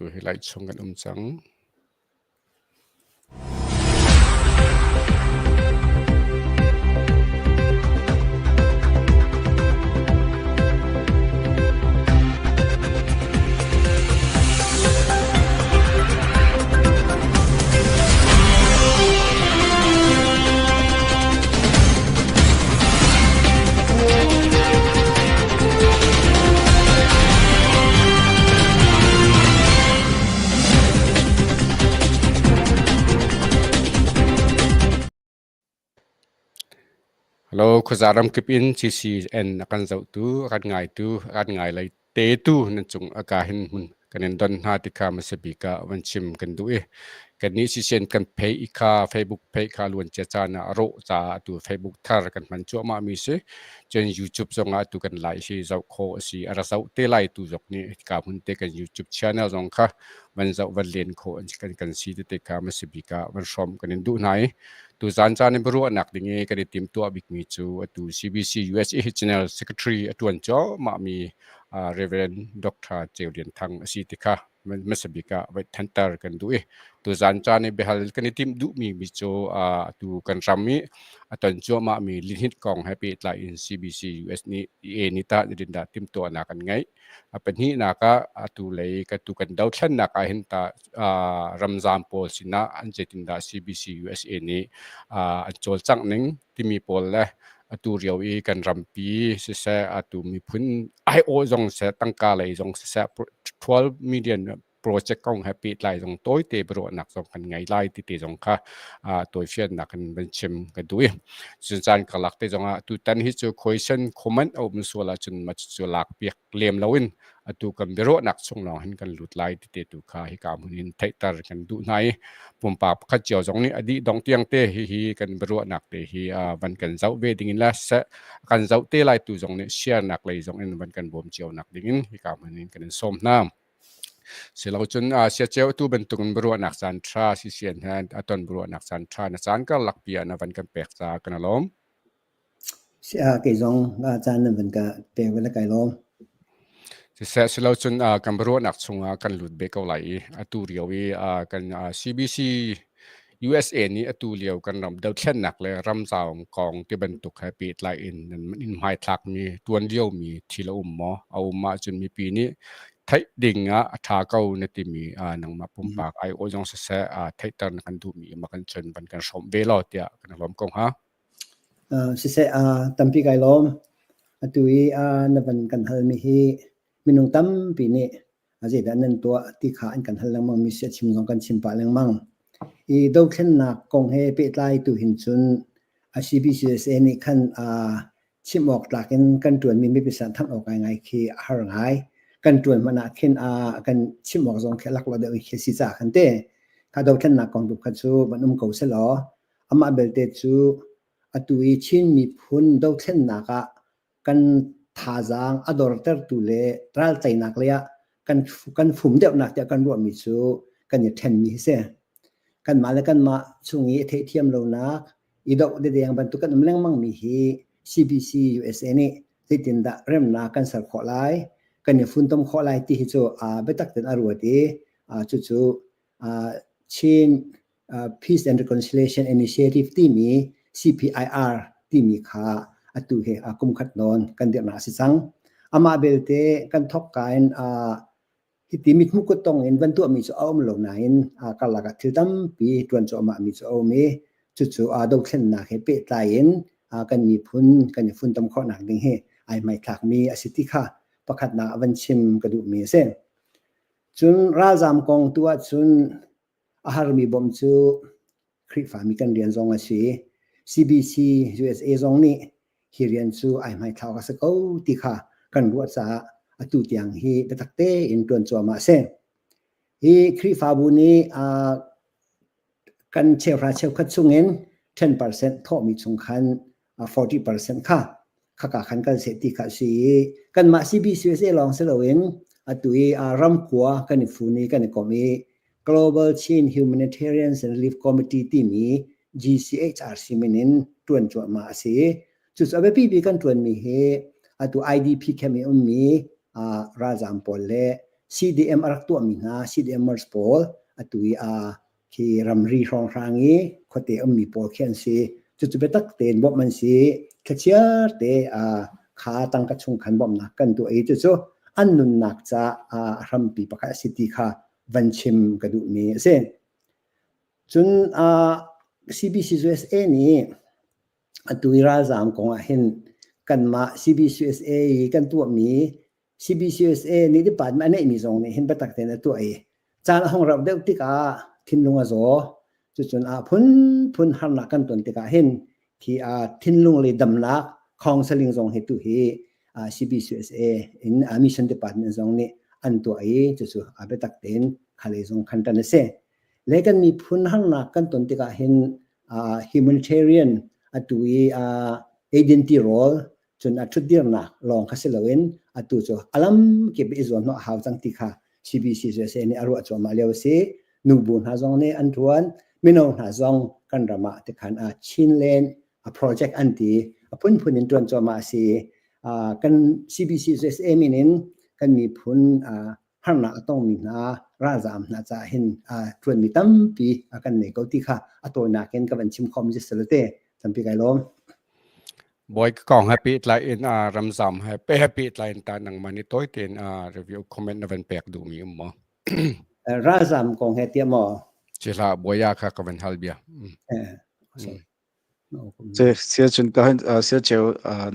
Tu hi lai chung kan um cang. Hello, khuaza ramkip in CCN a kan zohtu, a kan ngaitu, a kan ngai lei tetu nan cung a ka hin hmun kan in don hna ti kha hmasa bik ah van chim kan duh i kannih sisian kan phei i kha Facebook phei kha luancia caan ah a rawh caah atu Facebook thar kan hman cuahmah mi si. Cun YouTube zong ah atu kan lai hi zoh khawh a si. A ra zoh te lai tu zong nih ka hmun te kan YouTube channel zong kha van zoh van len khawh an kan kan si te kha hmasa bik ah van hrawm kan in duh hna i tuzaan caan in biaruahnak ding i kan i timtuah bikmi cu atu CBC USA General Secretary a ṭuan cuahmah mi Reverend Dr. Ceu Lian Thang a si ti kha hmasa bik ah voi thanter kan duh i tuzaan caan i biahal kan i timh duhmi mi cu atu kan ram i a ton cuahmah mi lihnit kong he pehtlai in CBC US nih EA nih tah zeitindah timhtuahnak an ngeih. A pahnihnak ah atu lei ka tu kan dothlennak ah hin tah ramzaam pawl sinah an zeitindah CBC USA nih an cawlcangh ning timi pawl le atu rio i kan rampi siseh atu miphun aiawh zong siseh tangka lei zong siseh 12 million project kong he pehtlai zong tawite biaruahnak zong kan ngei lai ti te zong kha tawifiannak in van chim ka duh i cun caan karlak te zong ah tutan hi cu question comment a um sual ahcun ma cu lak piak lem loin atu kan biaruahnak chung lawng hin kan lut lai ti te tu kha hika hmun in theihter kan duh hna i pumpak pakhat cio zong nih a dih dong tiang te hi hi kan biaruahnak te hi van kan zoh ve ding in le kan zoh te lai tu zong nih share nak lei zong in van kan bawm cio nak ding in hika hmun in kan in sawm hna. Silocun siaceu tu bantukin biaruahnak caan ṭha sisian he a ton biaruahnak caan ṭha na caan karlak pi ah na van kan pek caah kan i lawm. Kei zong caan nan van ka pek ve le kai lawm. Siseh silocun kan biaruahnak chungah kan lut ve ko lai i atu rio i kan CBC USA nih atu lio kan ram dothlennak le ramzaung kong ti bantuk he pehtlai in nan in hmaithlakmi tuan liomi thil a um maw? A um ahcun mipi nih theih ding ah a ṭha ko na timi nangmah pumpak aiawh zong siseh theihter na kan duhmi ma kan cun van kan hrawmh ve law tiah kan lawm ko hnga. Siseh tampi kai lawm. Atu i na van kan halmi hi minung tampi nih zeidah nan tuah ti kha an kan hal lengmang mi si a chim zong kan chim pah lengmang. I dothlennak kong he pehtlai tu hin cun CBCUSA nih khan chim awk tlak in kan ṭuanmi mipi san thanh awk ngai khi a har ngai. Kan ṭuan hmanh ah khin kan chim awk zong khi a laklawh deuh khi si ca khan te. Kha dothlennak kong tu kha cu van um ko selaw amah belte cu atu i Chin miphun dothlennak ah kan thazaang a dortertu le ralteinak lei ah kan kan fum deuhnak tiah kan ruahmi cu kan i ṭhenmi hi si. Kanmah le kanmah chung i theihthiam lonak, i doh dedeng bantuk kan um lengmangmi hi CBC USA nih zeitindah remnak kan ser khawh lai, kan i funtom khawh lai ti hi cu biatak tein a ruat i cucu Chin Peace and Reconciliation Initiative timi CPIR timi kha atu hi kum khat nawn kan dirhnak a si cang. Amah belte kan thawkka in hiti mithmuh kuttong in van tuahmi cu a um lo nain karlak ah thil tampi ṭuan cuahmahmi cu a um i cucu dothlennak he pehtlai in kan miphun kan i funtom khawhnak ding hi ai hmaithlakmi a si ti kha pakhatnak ah van chim ka duhmi a si. Cun ralzaam kong tu ahcun a harmi bawmh cu Khrihfami kan rian zong a si. CBC USA zong nih hi rian cu ai hmaithlak awk a si ko ti kha kan ruah caah atu tiang hi biatak tein ṭuan cuahmah a si. Hi Khrihfabu nih kan cheuhra cheukhat chungin 10% thawhmi chung khan 40% kha khaka khan kal seh ti kha a si i kanmah CBCUSA lawng si loin atu i ramkua kan i fun i kan i komh i Global Chin Humanitarians and Relief Committee timi GCHRC min in ṭuan cuahmah a si. Cucu a biapi bik kan ṭuanmi hi atu IDP camp i ummi ralzaam pawl le CDM a rak tuahmi hna CDMers pawl atu i a khi ramri hrawnghrang i khuate ummi pawl khi an si. Cucu biatak tein bawmh an si. Thlachiar te kha tangka chung khan bawmhnak kan tuah i cucu an nunnak ca a hrampi pakhat a si ti kha van chim ka duhmi a si. Cun CBC USA nih atu i ralzaam kong ah hin kanmah CBCUSA i kan tuahmi CBCUSA nih department a neihmi zong nih hin biatak tein a tuah i caan a hung rauh deuh tikah thinlung a zaw. Cucun a phunphun harnak kan ton tikah hin khi thinlung le damnak counseling zong hi tu hi CBCUSA in mission department zong nih an tuah i cucu a biatak tein khalei zong khan tan a si. Le kan miphun harnak kan ton tikah hin humanitarian atu i agency role cun a ṭhutdirnak lawng kha si loin atu cu alam kip i zuam hnawh a hau cang ti kha CBC USA nih a ruah cuahmah lio a si. Nubu hna zong nih an ṭuan, mino hna zong kan ram ah tikhan a Chinland a project an ti a phunphun in ṭuan cuahmah a si. Kan CBC USA min in kan miphun harnak a tongmi hna ralzaam hna caah hin ṭuanmi tampi a kan nei ko ti kha a tawinak in ka van chim khawm te tampi kai lawm. Boy kong he pehtlai in a ramzam he pe pehtlai in ta nangmah nih tawi tein a review comment na van pek duhmi um maw? Ralzam kong he tiah maw? Cihla boya kha ka van hal bia. Siacun ka siaceu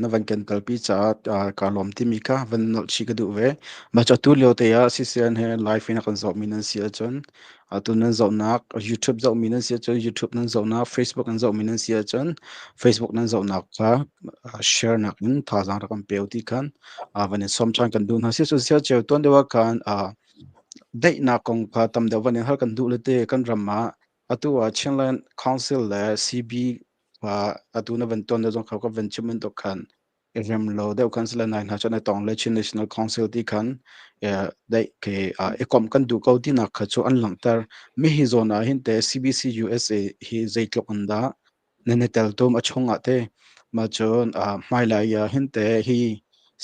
na van kan kalpi caah kaa lawm timi kha van nolh chih ka duh ve. Mah cu atu lio te ah CCN he live in a kan zohmi nan si ahcun atu nan zohnak YouTube zohmi nan si ahcun YouTube nan zohnak Facebook nan zohmi nan si ahcun Facebook nan zohnak kha share nak in thazaang rak kan pe u ti khan van in sawm ṭhan kan duh hna. Siacun siaceu tuan deuh ah khan daihnak kong kha tam deuh van in hal kan duh le te kan ram ah Atu ah Chinland Council le CB atu na van ton zong kha ka van chim bantuk khan i rem lo deuh khan sila nai hna cun a tong le Chin National Council ti khan dai ke i komh kan duh ko tinak kha cu an langhter. Mi hi zawn ah hin te CBC USA hi zeitluk an dah nan i teltum a chungah te mah cun hmailei ah hin te hi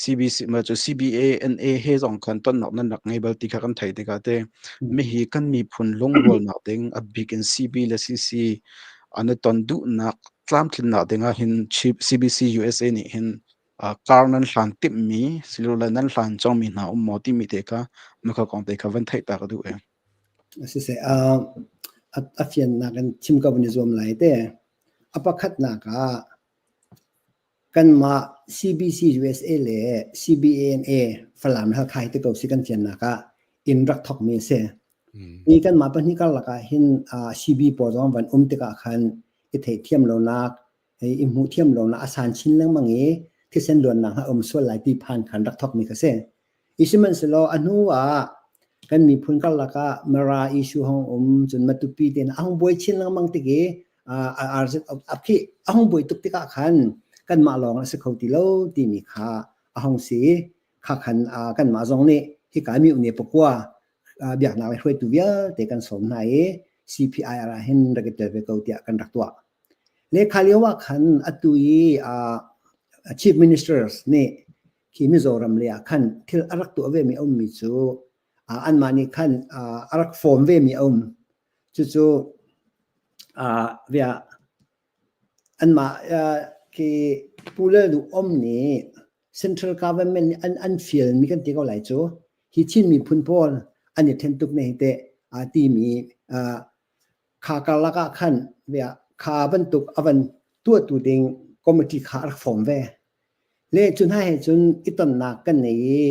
CBC mah cu CBA NA he zong khan tonnak nan rak ngei bal ti kha kan theih tikah te mihi kan miphun lungrualnak ding a bik in CB le CC an i ton duhnak tlamtlinnak ding ah hin CBC USA nih hin kar nan hlan timhmi silole nan hlan cangmi hna um maw timi te kha makha kong te kha van theih ta ka duh e. Siseh, a fiannak in chim ko van i zuam lai te. A pakhatnak ah kanmah CBC USA le CBANA Falam Halkha hi te ko si kan fiannak ah inn rak thokmi a si. Hi kanmah pahnih karlak ah hin CB pawl zong van um tikah khan i theihthiam lonak, i hmuh thiam lonak a san chin lengmang i thisen luannak a um sual lai ti phan khan rak thokmi kha si. I sihmanhsehlaw a hnu ah kan miphun karlak ah Mara issue hong um cun Matupi te a hung buai chin lengmang tik i a khi a hung buai tuk tikah khan kanmah lawng a si kho ti lo timi kha a hung si kha khan kanmah zong nih hika mi ne pakua biaknak le hruaitu vialte kan sawm hna i CPIR ah hin rak i tel ve ko tiah kan rak tuah. Le kha lio ah khan atu i Chief Ministers nih khi Mizoram lei ah khan thil a rak tuah vemi a ummi cu anmah nih khan a rak form vemi a um. Cucu anmah khi Pu Lal Duh Om nih central government nih an an fialmi kan ti ko lai cu hi Chin miphun pawl an i then tuk ne hi teh timi kha karlak ah khan kha bantuk a van tuahtu ding committee kha a rak form ve. Le cu hna he cun i tonnak kan nei i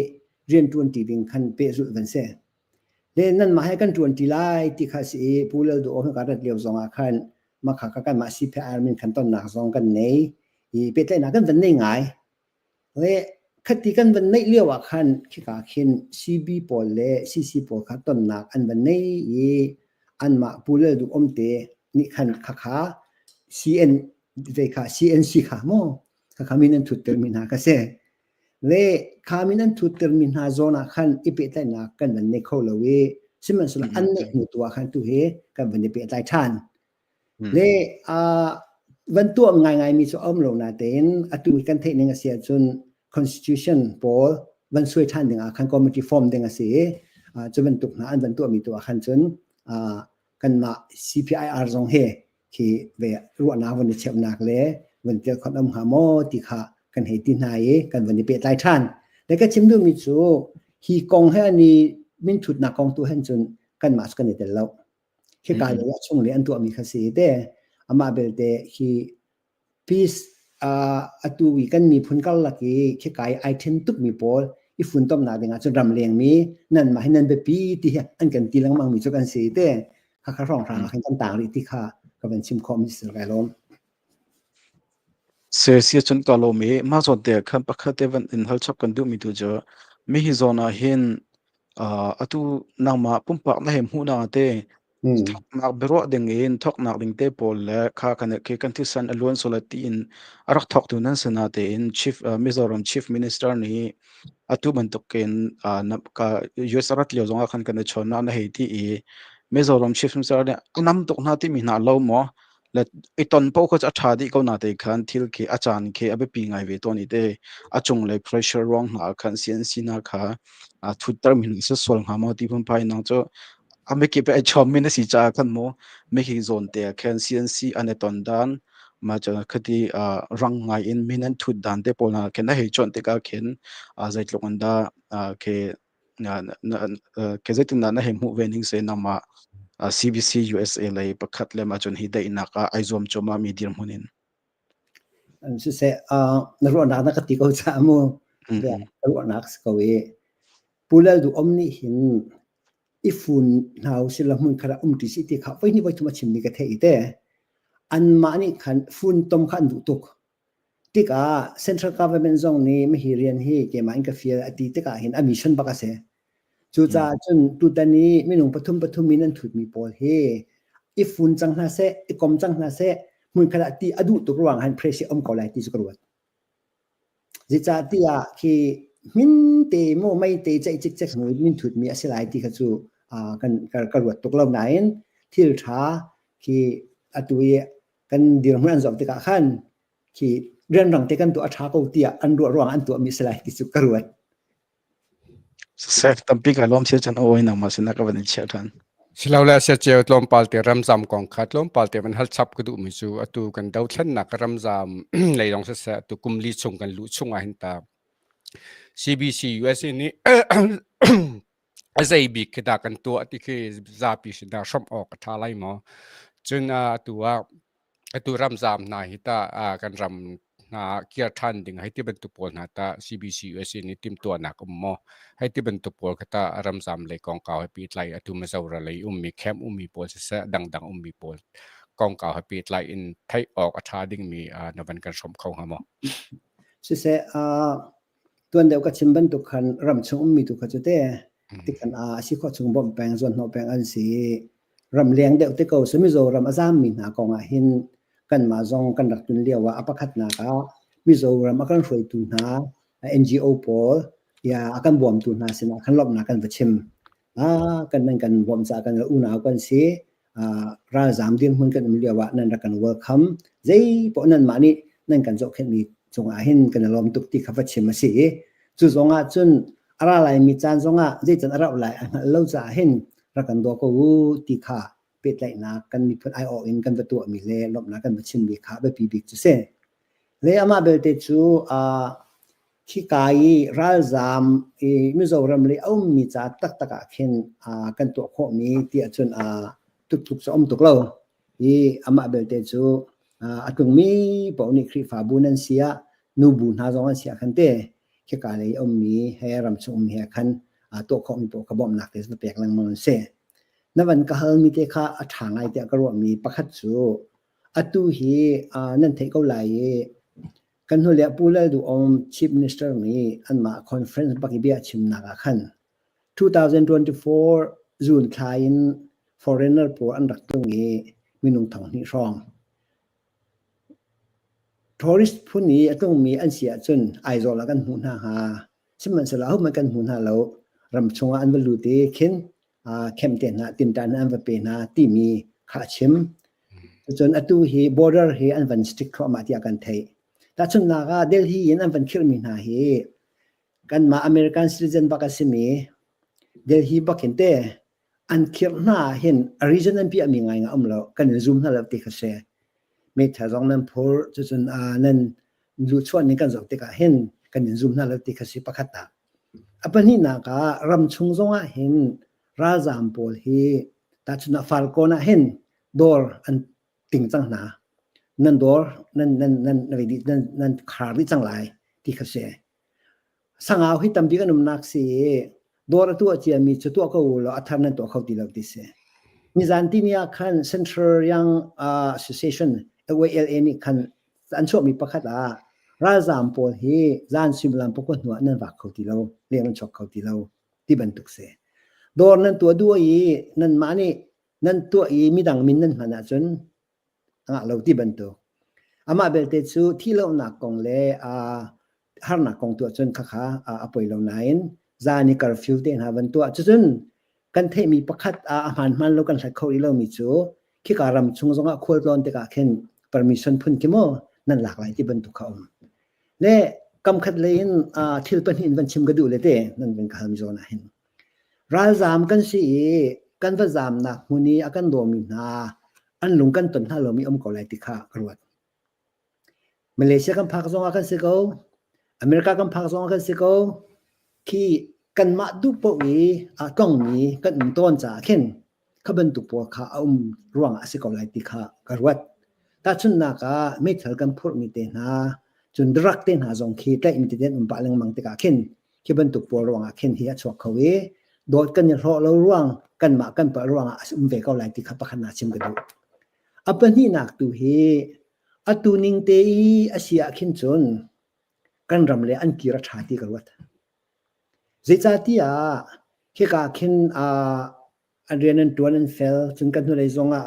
rian ṭuanṭi ding khan pehzulh van si. Le nanmah he kan ṭuanṭi lai ti kha si i Pu Lal Duh Aw ka rat lio zong ah khan makha ka kanmah CPR min khan tonnak zong kan nei i pehtlaihnak kan van nei ngai. Le khati kan van neih lio ah khan khika khin CB pawl le CC pawl kha tonnak an van nei i anmah Pu Lal Duh Om te nih khan khakha CN ve kha CNC kha maw khakha min an thuttermi hna kha si. Le kha min an thuttermi hna zawn ah khan i pehtlaihnak kan van nei kho lo i sihmanhsehlaw an neih hnu tu ah khan tu hi kan van i pehtlai ṭhan. Le van tuah ngaingaimi cu a um lo natein atu hi kan theih ning a si ahcun constitution pawl van suai ṭhan ding ah khan committee form ding a si i. Cu bantuk hna an van tuahmi tu ah khan cun kanmah CPIR zong he khi ve ruahnak van i cheuhnak le van tel khon am hnga maw ti kha kan hei ti hna i kan van i pehtlai ṭhan. Le ka chim duhmi cu hi kong he an i minthutnak kong tu hen cun kanmah cu kan i tel lo. Khika lei ah chung le an tuahmi kha si te. Amah belte hi peace atu i kan miphun karlak i khika i ai ṭhen tukmi pawl i funtomnak ding ah cun ramleng mi nanmah hi nan biapi ti hi an kan ti lengmang mi cu kan si te. Khakha hrawnghrang ah khan kan tang rih ti kha ka van chim khawh mi si kai lawm. Se si cun ka lawm i mah zawn te khan pakhat te van in hal chap kan duhmi tu cu mi hi zawn ah hin atu nangmah pumpak na he hmuhnak te thoknak biaruah ding in thoknak ding te pawl le kha kan khi kan thisen a luan sola tiin a rak thok tu nan sana tein chief Mizoram chief minister nih atu bantukin ka US rat lio zongah khan kan i chawn na na hei ti i Mizoram chief minister nih a nam tuk hna timi hna lo maw le i ton paoh kha cu a ṭha dih ko na te khan thil khi a caan khi a biapi ngai ve tawn i te a cunglei pressure ruang hna ah khan CNC hna kha a thutter mi hna sual hnga maw ti phunphai nang cu a mikip ai chom mi na si caah khan mu mikhi zawn te ah khan CNC an i ton dan ma cu khati rang ngai in min an thut dan te pawl hna khin a hei chawnh tikah khin zeitluk in dah khi ke zeitindah na hei hmuh ve ning se nangmah CBC USA lei pakhat le mah cun hi daihnak ah ai zuam cuahmah mi dirhmun in. Siseh, na ruahnak na ka ti ko caah mu ka ruahnak si ko i Pu Lal Duh Om nih hin i fun hna usih law hmun khat ah um ṭi sih ti kha voihnih voithum a chimmi ka theih i te anmah nih khan funtom kha an duh tuk. Tikah central government zong nih mihi rian hi keimah in ka fial a ti tikah hin a mission bak a si. Cucaah cun tutan i minung pathum pathum in an thutmi pawl hi i fun cang hna seh, i kom cang hna seh, hmunkhat ah ti a duh tuk ruang han pressure um ko lai ti cu ka ruat. Zeicahtiah khi hmin te maw mei te ceih cikcek hnu in min thutmi a si lai ti kha cu kan ka ruat tuk lo nain thil ṭha khi atu i kan dirhmun an zoh tikah khan khi rianrang te kan tuah a ṭha ko tiah an ruah ruang an tuahmi si lai ti cu ka ruat. Siseh tampi ka lawm sia chan awi nangmah sinah ka van in chiah ṭhan. Silole siaceu tlawmpal te ramzam kong kha tlawmpal te van hal chap ka duhmi cu atu kan dothlennak ramzam lei lawng siseh atu kum li chung kan luh chung ah hin ta CBC USA nih a zei bik khi dah kan tuah ti khi zapi sinah hrawmh awk a ṭha lai maw? Cun atu ah atu ramzaam hna hi tah kan ram hna ah kir ṭhan ding hei ti bantuk pawl hna tah CBC USA nih timhtuahnak um maw? Hei ti bantuk pawl kha tah ramzaam lei kongkau he pehtlai atu Mizoram lei ummi camp ummi pawl siseh dangdang ummi pawl kongkau he pehtlai in theih awk a ṭha dingmi na van kan hrawmh kho hnga maw? Siseh, Tuan deuh ka chim bantuk khan ramchung ummi tu kha cu te tikhan a si khawh chung bawmh peng zuanhnawh peng an si. Ramleng deuh te ko si Mizoram a zaammi hna kong ah hin kanmah zong kan rak tun lio ah a pakhatnak ah Mizoram a kan hruaitu hna NGO pawl ya a kan bawmtu hna sinah khan lawmhnak kan va chim. Ah kan nan kan bawmh caah kan unau kan si. Ralzaam dirhmun kan um lio ah nan rak kan welcome. Zei poah nanmah nih nan kan zohkhenhmi cungah hin kan i lawm tuk ti kha va chim a si i cu zong ah cun a ra laimi caan zongah zeican a rauh lai a hngalh lo caah hin rak kan daw ko u ti kha pehtlaihnak kan miphun aiawh in kan va tuahmi le lawmhnak kan va chimmi kha biapi bik cu si. Le amah belte cu Khika i ralzaam i Mizoram lei a ummi ca taktak ah khin kan tuah khawhmi ti ahcun tuktuk cu a um tuk lo. I amah belte cu a tlungmi paoh nih Khrihfabu nan si ah nubu hna zong an si ah khan te khika lei a ummi he ramchung ummi he khan tuah khawhmi paoh kha bawmhnak te va pek lengmang an si. Na van ka halmi te kha a ṭha ngai tiah ka ruahmi pakhat cu atu hi nan theih ko lai i Kan hnulei ah Pu Lal Duh Om Chief Minister nih anmah conference bak i bia a chimnak ah khan 2024 June thla in foreigner pawl an rak tlung i minung 2000 hrawng. Tourist phun i a tlungmi an si ahcun Aizawl ah kan hmuh hna hnga. Sihmanhsehlaw ahohmanh kan hmu hna lo. Ram chungah an va lut i khin khem te hna tinṭan an va pe hna timi kha a chim. Cun atu hi border hi an van strict thluahmah tiah kan theih. Tahchunhnak ah Delhi in an van khirhmi hna hi kanmah American citizen bak a simi Delhi bak hin te an khirh hna ah hin a reason an piahmi ngai nga um lo kan in zum hna lo ti kha si. Meithal zong nan phur cucun nan luhchuah ning kan zoh tikah hin kan in zum hna lo ti kha si pakhat ah. A pahnihnak ah ram chung zong ah hin ralzaam pawl hi tahchun ah Falkawn ah hin dawr an ting cang hna. Nan dawr nan nan nan nan nan khar dih cang lai ti kha si. Sangau hi tambik an umnak si i dawr a tuah ciami cu tuah ko u law a thar nan tuah kho ti lo ti si. Nizan tini ah khan Central Young Association AYLA nih khan an chuahmi pakhat ah ralzaam pawl hi zan suimilam pakua hnu ah nan vak kho ti lo, leng nan chuak kho ti lo ti bantuk si. Dawr nan tuah duh i nanmah nih nan tuah i midang min nan hman ahcun a ngah lo ti bantuk. Amah belte cu thihlohnak kong le harnak kong tuah cun khakha a poi lo nain zan i curfew te hna van tuah cucun kan theihmi pakhat a hmaan hmaan lo kan hlat kho rih lomi cu khika ram chung zongah khualtlawn tikah khin permission phun khi maw nan lak lai ti bantuk kha um. Le kamkhat lei in thil pahnih in van chim ka duh le te nan van ka halmi zawn ah hin. Ralzaam kan si i kan va zaamnak hmun i a kan dawmi hna an lung kan ton hna lomi um ko lai ti kha ka ruat. Malaysia kan phak zongah kan si ko, America kan phak zongah kan si ko, khi kanmah duh paoh i aa tlongmi kan um tawn caah khin kha bantuk pawl kha a um ruangah a si ko lai ti kha ka ruat. Tahchunhnak ah meithal kan phurhmi te hna, cun drug te hna zong khi tlaihmi tete an um pah lengmang tikah khin khi bantuk pawl ruangah khin hi a chuak kho i dawt kan i hlawh lo ruang kanmah kan palh ruangah a um ve ko lai ti kha pakhat nak chim ka duh. A pahnihnak tu hi atu ning te i a si ah khin cun kan ram le an kir a ṭha ti ka ruat. Zeicahtiah khika khin an rian an ṭuan an fel cun kan hnulei zongah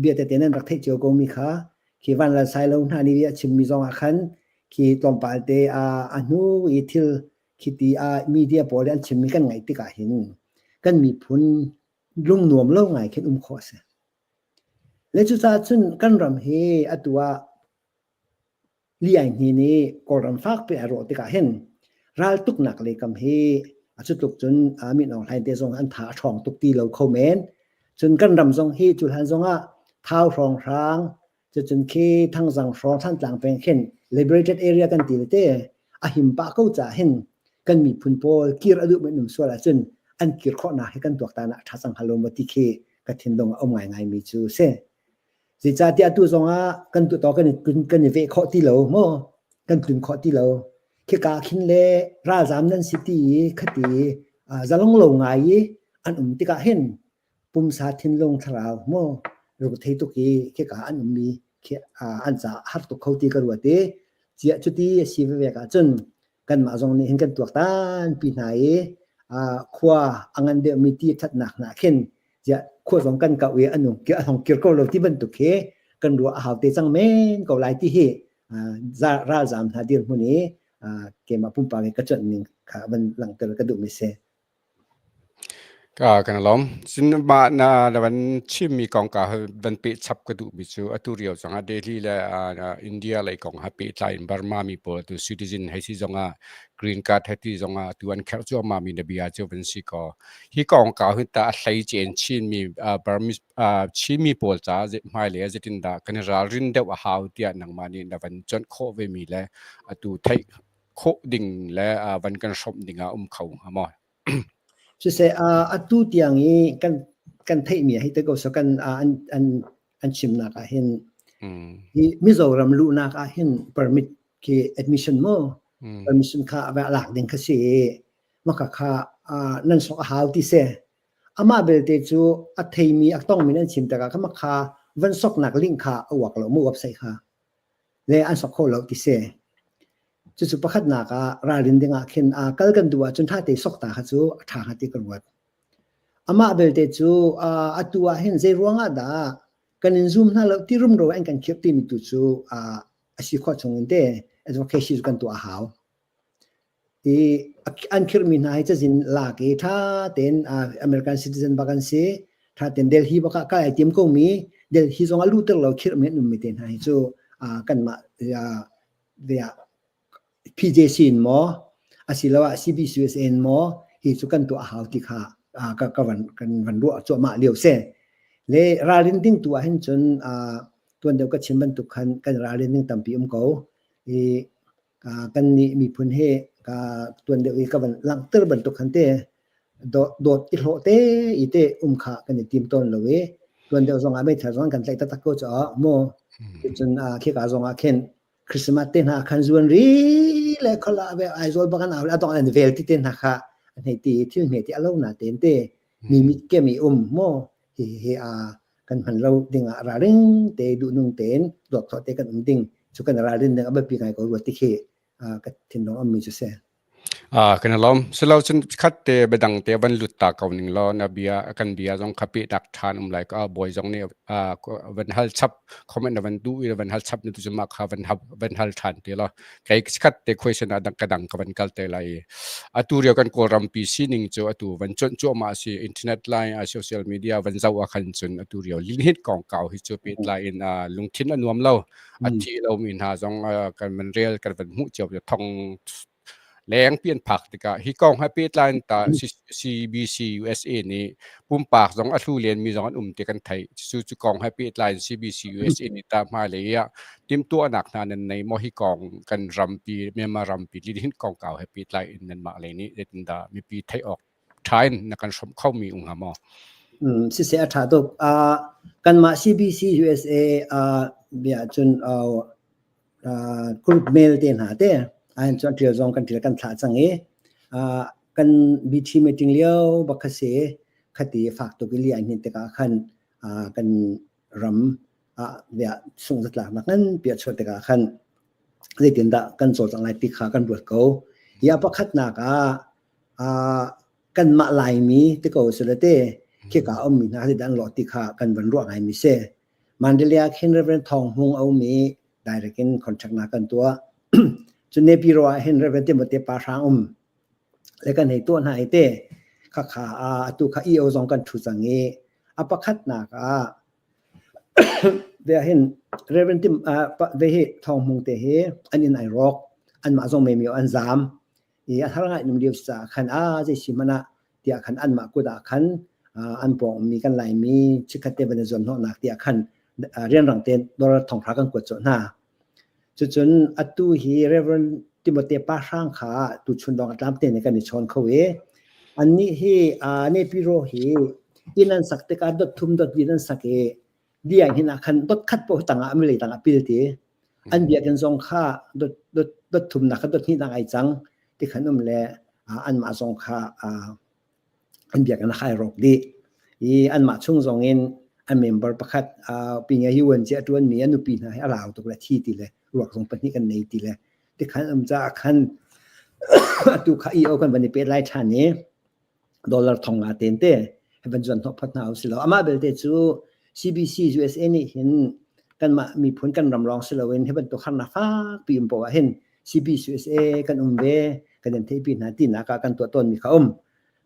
bia tete nan rak theih cio ko mi kha khi Vanlal Sailo hna nih a chimmi zongah khan khi tlawmpal te a hnu i thil khi ti media pawl an chimmi kan ngaih tikah hin kan miphun lungnuam lo ngai khin um khawh a si. Le cucaah cun kan ram hi atu ah Li-aihni nih Kawlram fakpi a rawh tikah hin raltuknak leikam hi a cu tluk cun Min Aung Hlaing te zong an tha a ṭhawng tuk ti lo kho men. Cun kan ram zong hi cu hlan zongah Thau hrawnghrang cucun khi Thangzang hrawng Thantlang peng khin liberated area kan ti te a him pah ko caah hin kan miphun pawl kir a duh men um sual ahcun an kir khawhnak hi kan tuaktan ah a ṭha cang hnga lo maw ti khi ka thinlung a um ngaingai mi cu si. Zeicahtiah atu zongah kan tuah kan i kan i veh khawh ti lo maw? Kan tlun khawh ti lo. Khika khin le ralzaam nan si ti i khati zalong lo ngai i an um tikah hin pumsa thinlung thlarau maw rungthei tuk i khika an ummi khi an caah har tuk kho ti ka ruat i ciah cuti a si vevek ahcun kanmah zong nih hin kan tuaktan pi hna i khua a ngan deuhmi ti ṭhatnak hna khin ziah khua zong kan kauh i an a hong kir ko lo ti bantuk hi kan ruah a hau te cang men ko lai ti hi ralzaam hna dirhmun i keimah pumpak i ka cuanh ning kha van langhter ka duhmi si. Ka kan lawm. Cun mah na na van chimmi kong ka van peh chap ka duhmi cu atu rio zongah Delhi le India lei kong ha pehtlai in Burma mi pawl atu citizen hei si zongah green card hei ti zongah atu an kherh cuahmah mi na bia cu van si kaw hi kong ka hun ta a hlei cen Chinmi Burmese Chinmi pawl ca hmailei ah zeitindah kan i ralrin deuh a hau tiah nangmah nih na van cuanh khawh ve mi le atu theih khawh ding le van kan hrawmh ding ah um kho hnga maw? Siseh atu tiang i kan kan theihmi hei te ko so kan an an an chimnak ah hin hi Mizoram luhnak ah hin permit khi admission mo permission kha a lak ding kha si maka kha nan sok a hau ti se amah belte cu a theimi a tongmi nan chim tikah kha kha van soknak link kha a uak lo mu website kha le an sok kho lo ti si. Cucu pakhatnak ah ralrin ding ah khin kal kan duh ahcun ṭha te sok ta kha cu a ṭha hnga ti ka ruat. Amah belte cu atu ah hin zei ruang ah dah kan in zum hna lo ti rumro an kan khirh timi tu cu a si khawh chung in te advocacy cu kan tuah a hau. I an khirhmi hna hi cazin lak i ṭha tein American citizen bak an si. Ṭha tein Delhi bak ah kai ai tim ko mi Delhi zong a luhter lo khirhmi an ummi te hna hi cu kanmah PJC in maw asiloah CBCUSA in maw hi cu kan tuah a hau ti kha. Ka ka van kan van ruah cuahmah lio si. Le ralrin ding tu ah hin cun tuan deuh ka chim bantuk khan kan ralrin ding tampi um ko. I kan nih miphun hi ka tuan deuh i ka van langhter bantuk khan te dawt i hlawh te i te um kha kan i tim tawn lo i tuan deuh zong ah meithal zong kan tlaih taktak ko caah mu cun khika zong ah khin Christmas te hna khan zuan ri le khola ve Aizawl bakan au le adong an vel ti te hna kha an hei ti thil hme ti alo na ten te mi mit ke mi um mo hi hi a kan hman lo ding ah raring te duh nung ten dawt tho te kan um ding chu kan ralrin ding abiapi ngai ko ruat ti khi ka thinlung am mi chu se. Kan i lawm. Silo cun khat te biadang te van lut ta ko ning law na bia kan bia zong kha peh tak ṭhan um lai ka bawi zong nih van hal chap comment na van duh i van hal chap ni tu mah kha van van hal ṭhan te law kei khat te question ah dang ka dang ka van kal te lai. Atu rio kan Kawlram pi sining cu atu van cuanh cuahmah si internet line social media van zoh ah khan cun atu rio linhit kongkau hi cu pehtlai in lungthin a nuam lo. A thi lomi hna zong kan van rel kan van hmuh cio thong leng pi an phak tikah hi kong he pehtlai in ta CBC USA nih pumpak zong a hlu len mi zong an um ti kan theih. Cu cu kong he pehtlai in CBC USA nih ta hmailei ah timhtuahnak hna nan nei maw? Hi kong kan rampi Myanmar rampi hin kongkau he pehtlai in nanmah lei nih zeitindah mipi theih awk ṭha in na kan hrawmh khomi um hnga maw? Siseh a ṭha tuk. Kanmah CBC USA bia cun group mail te hna te ahin cun ṭial zong kan ṭial kan thlah cang i kan BT meeting lio bak kha si khati fak tuk i li ai hnin tikah khan kan ram ah bia sungzatlaknak nganpi a chuah tikah khan zeitindah kan cawlcangh lai ti kha kan ruat ko. Hi a pakhatnak ah kanmah Laimi ti ko sila te khika a ummi hna zeidah an lawh ti kha kan van ruah ngaimi si. Mandalay ah khin Reverend Thawng Hmung a um i direct in contract na kan tuah. Cun Nepiro ah hin Reverend Timote Pa Hrang um le kan hei tuah hna i te khakha atu kha EO zong kan ṭhu cang i a pakhatnak ah ve hin Reverend Tim ve hi Thawng Hmung te hi an inn ai rawk anmah zong memi an zaam i a har ngai num lio caah khan a zei si hmanh ah tiah khan anmah kut ah khan an pawng ummi kan Laimi chikkhat te van i zuamhnawhnak tiah khan rianrang tein dollar thonghra kan kuat colh hna. Cucun atu hi Reverend Timote Pa Hrang kha tuchun lawng a tlam te nih kan i chawn kho i annih hi Nepiro hi inn an sak tikah dot thum dot li an sak i diang hin ah khan dot khat paoh tangah milei tangah pil ti an biakinn zong kha dot dot dot thumnak kha dot hnihnak ai cang ti khan um le anmah zong kha an biakinn a ai rawk dih i anmah chung zong in an member pakhat pinge hi uan ci a tuan mi a nupi hna hi a lau tuk le thi ti le ruak zong pahnih kan nei ti le ti khan um caah khan atu kha EO kan van i pet lai ṭhan i dollar thong nga ten te van zuan hnawh phot hna usilo. Amah belte cu CBC USA nih hin kanmah miphun kan ram lawng si loin hi bantuk harnak fakpi um poah hin CBC USA kan um ve kan in theihpi hna tinak ah kan tuah tawnmi kha um.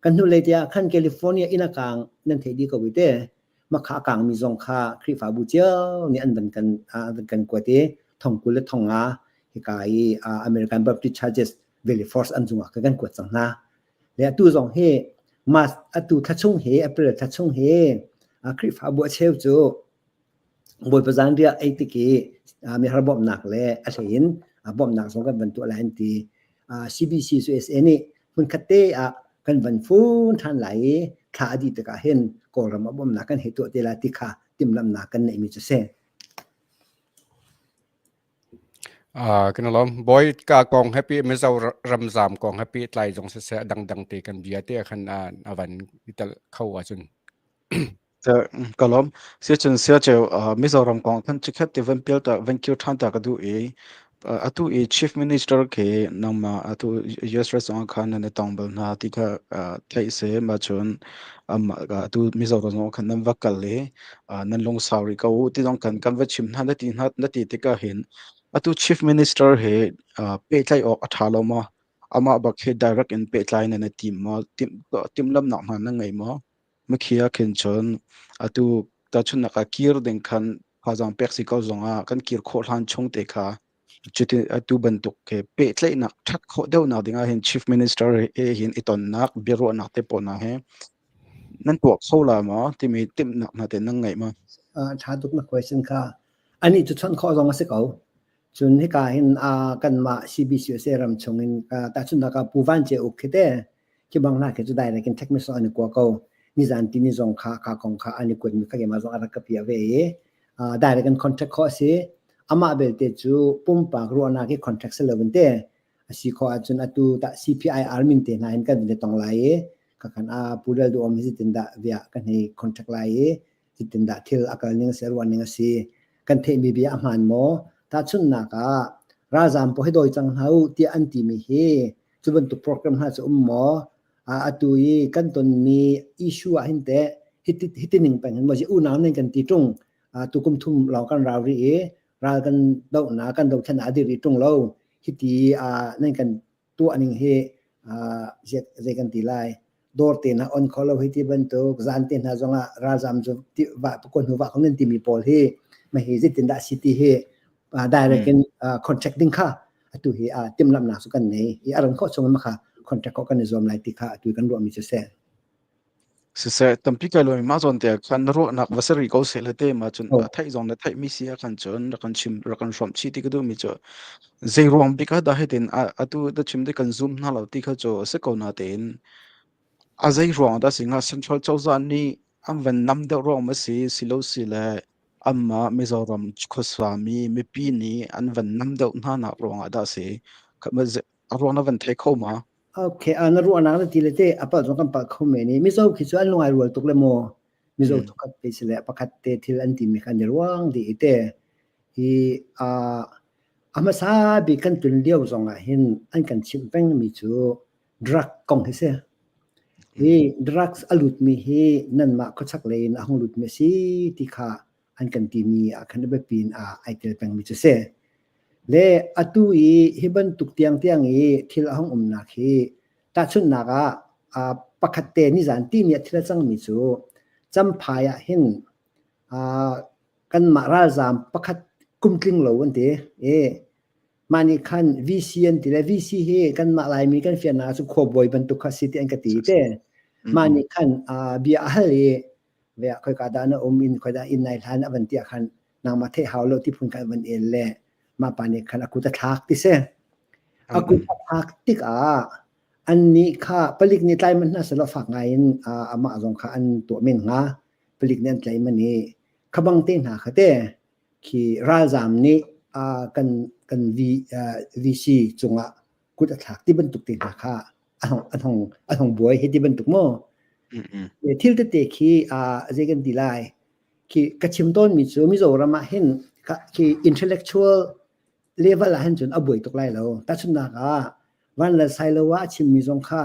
Kan hnulei tiah khan California inn a kaang nan theih dih ko i te makha a kaangmi zong kha Khrihfabu cio nih an van kan van kan kuat i thong 20 le thong nga hika i American Baptist Churches Valley Force an cungah kan kuat cang hna. Le atu zong hi March atu thla chung hi April thla chung hi Khrihfabu a cheu cu Bawipa zanriah ei tik i mihar bawmhnak le a hlei in bawmhnak zong kan van tuah lai an ti. CBC USA nih hmunkhat te ah kan van fun ṭhan lai i thla a dih tikah hin Kawlram ah bawmhnak kan hei tuah te lai ti kha timhlamhnak kan neihmi cu si. Kan i lawm. Bawi ka kong happy Mizo ramzam kong happy tlai zong siseh a dangdang te kan bia te khan a van i tel kho ahcun. Ka lawm. Siacun siaceu Mizoram kong khan chikhat te van pial ta van kir ṭhan ta ka duh i atu i Chief Minister khi nangmah atu US restaurant khan nan i tong bal hna ti kha theih si ma cun atu Mizoram zong khan nan va kal i nan lungsau rih ko u ti zong khan kan va chim hna na ti hna na ti tikah hin atu Chief Minister he pehtlaih awk a ṭha lo maw? Amah bak hi direct in pehtlai nan i tim maw? Timhlamhnak hna nan ngei maw? Mikhi ah khin cun atu tahchunhnak ah kir ding khan thazaang pek si ko zongah kan kir khawh hlan chung te kha cuti atu bantuk he pehtlaihnak ṭhat khawh deuhnak ding ah hin Chief Minister he hin i tonnak biaruahnak te pawl hna he Nan tuah kho la maw timi timhnak hna te nan ngeih ma? Ṭha tuk na question kha. Anih cu chawnh khawh zong a si ko. Cun hika hin kanmah CBCUSA ram chung in tahchunhnak ah Pu Van Ce Uk khi te khi bang hna khi cu direct in text message an i kua ko. Nizan tini zong kha kha kong kha an i kuat mi kha keimah zong a rak ka piah ve i direct in contact khawh a si. Amah belte cu pumpak ruahnak i contact si lo in te a si khawh ahcun atu tah CPIR min te hna in kan van i tong lai i khakhan a Pu Lal Duh Om hi zeitindah bia kan hei contact lai i zeitindah thil a kal ning a si a ruah ning a si kan theihmi bia a hmaan maw? Tahchunhnak ah ralzaam pawl hi dawi cang hna u tiah an timi hi cu bantuk program hna cu um maw? Atu i kan tonmi issue ah hin teh hiti hiti ning peng hin maw unau nan kan ti ṭung tu kum thum lawng kan rau rih i ral kan dohnak kan dothlennak a dir rih ṭung lo hiti nan kan tuah ning hi zei kan ti lai dawr te hna on kho lo hi ti bantuk zan te hna zongah ralzam cu va ko hnu va ko nan timi pawl hi ma hi zeitin dah si ti hi direct in contract ding kha atu hi timhlamhnak cu kan nei i a ran khawh chung ma kha contract khawh kan i zuam lai ti kha atu kan ruahmi cu si. Siseh, tampi kai lawm mah zawn te ah khan na ruahnak va si rih ko seh le te mah cun a theih zong na theih mi si ah khan cun rak kan chim rak kan hrawmh chih ti ka duh mi cu zei ruang bik ah dah hitin atu na chim te kan zoom hna lo ti kha cu a si ko na tein a zei ruang dah si hnga central cozah nih an van nam deuh ruang ma si si lo si le anmah Mizoram khuasa mi mipi nih an van nam deuh hna nak ruang ah dah si a ruang na van thei kho ma? Okay, na ruahnak na ti le te a palh zong kan palh kho men i Mizo khi cu an lungai rual tuk le maw Mizo thukhat te si le pakhat te thil an timi kha an i ruang dih i te hi a a hmasa bik kan tlun lio zong ah hin an kan chimh peng mi cu drug kong hi si. Hi drugs a lut mi hi nanmah khuachak lei in a hung lut mi a si ti kha an kan timi ah khan a biapi in ai tel pengmi cu si. Le atu i hi bantuk tiangtiang i thil a hung umnak hi tahchunhnak ah pakhat te nizan timi ah thil a cangmi cu Champhai ah hin kanmah ralzaam pakhat kumtling lo an ti i mah nih khan VC an ti le VC hi kanmah Laimi kan fiannak ah cun khuabawi bantuk kha si ti an ka ti te. Mah nih khan bia a hal i ve ah khoika dah na um in khoi dah inn nai hlan a van ti ah khan nangmah theih hau lo ti phun khan van el le mah pa nih khan a kut a thlak ti si. A kut a thlak tikah annih kha palik nih tlai man hna selaw fak ngai in amah zong kha an tuah men hnga. Palik nih an tlai man i khabang te hna kha te khi ralzaam nih kan kan V, VC cungah kut a thlak ti bantuk te hna kha a hong buai hi ti bantuk maw? Thil tete khi zei kan ti lai? Khi ka chim tawnmi cu Mizoram ah hin khi intellectual level ah hin cun a buai tuk lai lo. Tahchunhnak ah Van le Sailoa a chimmi zong kha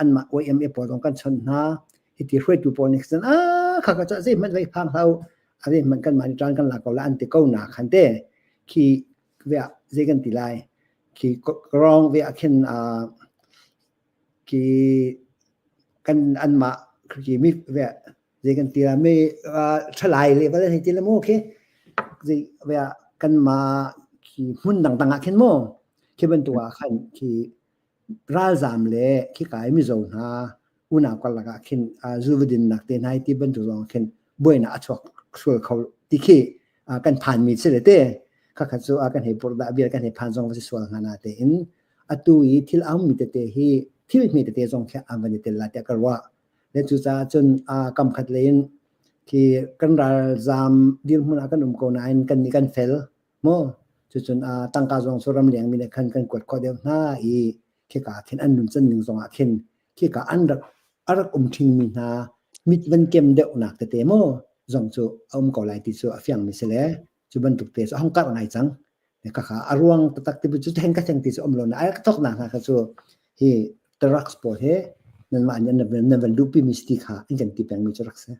anmah YMA pawl zong kan chawnh hna. Hiti hruaitu pawl nih cun kha ka cah zeihmanh vei phang hlah u. A zeihmanh kanmah nih ṭan kan la ko la an ti ko na khan te. Khi zei kan ti lai? Khi wrong ve ah khin khi kan anmah khi mi ve zei kan ti la mi ṭhalai le va hei ti le mu khi zei ve ah kanmah khi hmun dangdang ah khin mu khi bantuk ah khan khi ralzaam le khika i mizaw hna unau karlak ah khin zu va dinnak te hna ti bantuk zong khin buainak a chuak sual kho ti khi kan phanmi si le te khakhat cu kan hei purh dah bia kan hei phan zong va si sual hnga na tein atu i thil a ummi tete hi thil hme tete zong khi an van i tel la tiah ka ruah. Le cucaah cun kam khat lei in khi kan ralzaam dirhmun ah kan um ko nain kan nih kan fel maw cucun tangka zong cu ramleng mi nih khan kan kuat khawh deuh hna i khika khin an nuncan ning zong ah khin khika an rak a rak um ṭhingmi hna mit van kem deuhnak tete maw zong cu a um ko lai ti cu a fiangmi si le cu bantuk te cu a hung karh ngai cang. Khakha a ruang taktak ti cu theng ka theng ti cu um lo na ai thoknak hna kha cu hi drugs pawl he nanmah nih nan van luhpi mi si ti kha an kan ti pengmi cu rak si.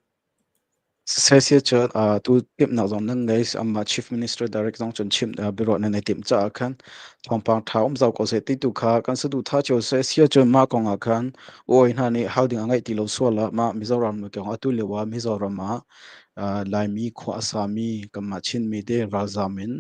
Siseh cun tu timhnak zong nan ngei. Amah Chief Minister direct zong cun chim biaruah nan i timh caah khan thawngpang ṭha um zau ko seh ti tu kha kan saduhthah cio seh. Sia cun mah kong ah khan uai hna nih hal ding a ngeih ti lo sual ah mah Mizoram kong atu lio ah Mizoram ah Laimi khua a sami kanmah Chinmi te ralzam in.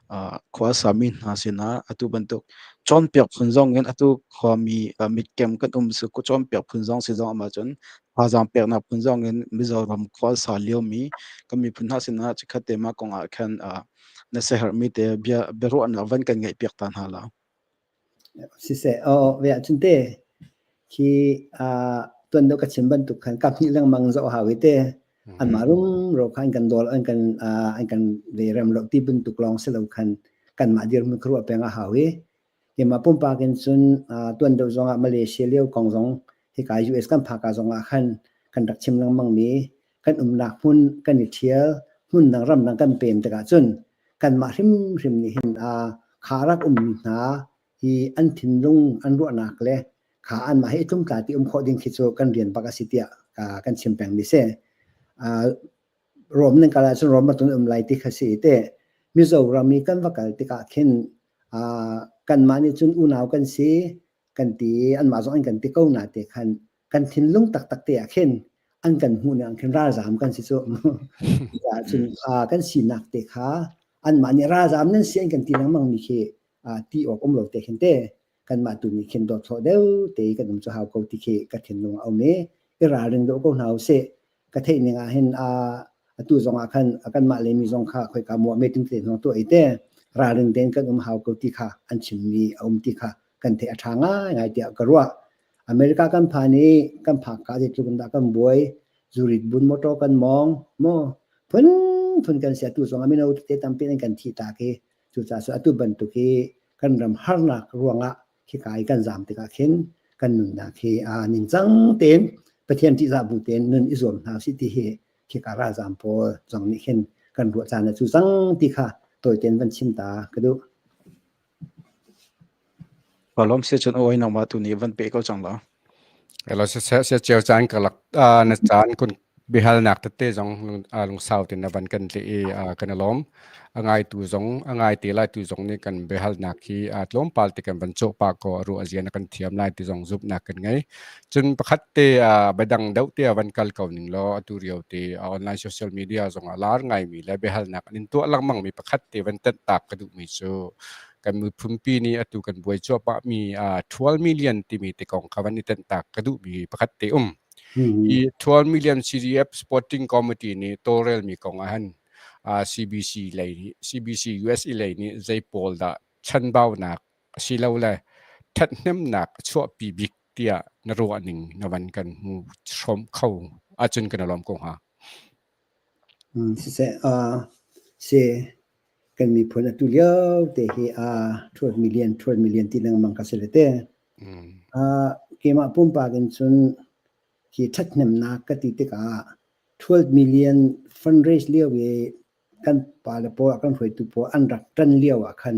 Khua sami hna sinah atu bantuk cawnpiak phun zong in atu khuami mitkem kan um su cawnpiak phun zong si zong ah cun thazaang peknak phun zong in Mizoram khua sa liomi kan miphun hna sinah chikkhat te mah kong ah khan na siaherhmi te bia biaruahnak van kan ngeihpiak ta hna la. Siseh, aw ve ahcun te khi tuan deuh ka chim bantuk khan kaphnih lengmang zoh hau i te anmah rumro kha an kan dawl an kan an kan ve rem lo ti bantuk lawng si lo khan kanmah dirhmun kha ruah peng a hau i keimah pumpak in cun tuan deuh zongah Malaysia lio kong zong hika US kan phaka zongah khan kan rak chim lengmang mi kan umnak hmun kan i ṭhial hmun dang ram dang kan pem tikah cun kanmah hrimhrim nih hin kha rak ummi hna hi an thinlung an ruahnak le kha anmah he i tlumtla ti um khawh ding khi cu kan rian bak a si tiah kan chim peng mi si. Rom nan kal ahcun Rom bantuk um lai ti kha si te. Mizoram i kan va kal tikah khin kanmah nih cun unau kan si kan ti anmah zong an kan ti ko na te khan kan thinlung taktak te ah khin an kan hmuh ning khin ralzam kan si cu. Cun kan sinak te kha anmah nih ralzam nan si an kan ti lengmang mi khi ti awk um lo te khin te kanmah tu nih khin dawt thlawh deuh te kan um cu hau ko ti khi ka thinlung a um i i ralring deuh ko hna usih. Ka theih ning ah hin atu zong ah khan kanmah le mi zong kha khoika muah meeting te zong tuah i te ralring tein kan um hau ko ti kha an chimmi a um ti kha kan theih a ṭha ngaingai tiah ka ruah. America kan phan i kan phak ka zeitluk in dah kan buai zurit bun motor kan mawng maw phun phun kan si atu zong ah mino tete tampi an kan thi tak i cucaah cu atu bantuk hi kan ram harnak ruangah khika i kan zaam tikah khin kan nunnak hi aa ningcang tein Pathian ṭihzah bu tein nun i zuam hna usih ti hi khika ralzaam pawl zong nih khin kan ruah caan a cu cang ti kha tawi tein van chim ta ka duh. Palom se chun oi nangmah tu nih van pe ko cang la. Elo se se cheu caan ka lak na caan kun bihalnak tete zong lungsau tin na van kan tli i kan alawm. A ngaitu zong a ngai te lai tu zong nih kan biahalnak hi tlawmpal te kan van cawh pah ko a ruah zia na kan thiam lai ti zong zumhnak kan ngei. Cun pakhat te biadang deuh te van kal ko ning law atu rio te online social media zong ah lar ngaimi le biahalnak an in tuah lengmang mi pakhat te van tenh tak ka duhmi cu kan miphunpi nih atu kan buai cuahmah mi 12 million timi te kong kha van i tenh tak ka duhmi pakhat te um. Hi 12 million CDF Sporting Committee nih tawlrelmi kong ah han CBC lei nih CBC USA lei nih zei pawl dah chanbaunak asilole ṭhathnemnak a chuahpi bik tiah na ruah ning na van kan hmu hrawm kho ahcun kan i lawm ko hnga. Siseh, si kan miphun atu lio te hi 12 million 12 million ti lengmang ka si le te. Keimah pumpak in cun hi ṭhathnemnak ka ti tikah 12 million fundraise lio i kan pale pawl kan hruaitu pawl an rak ṭan lio ah khan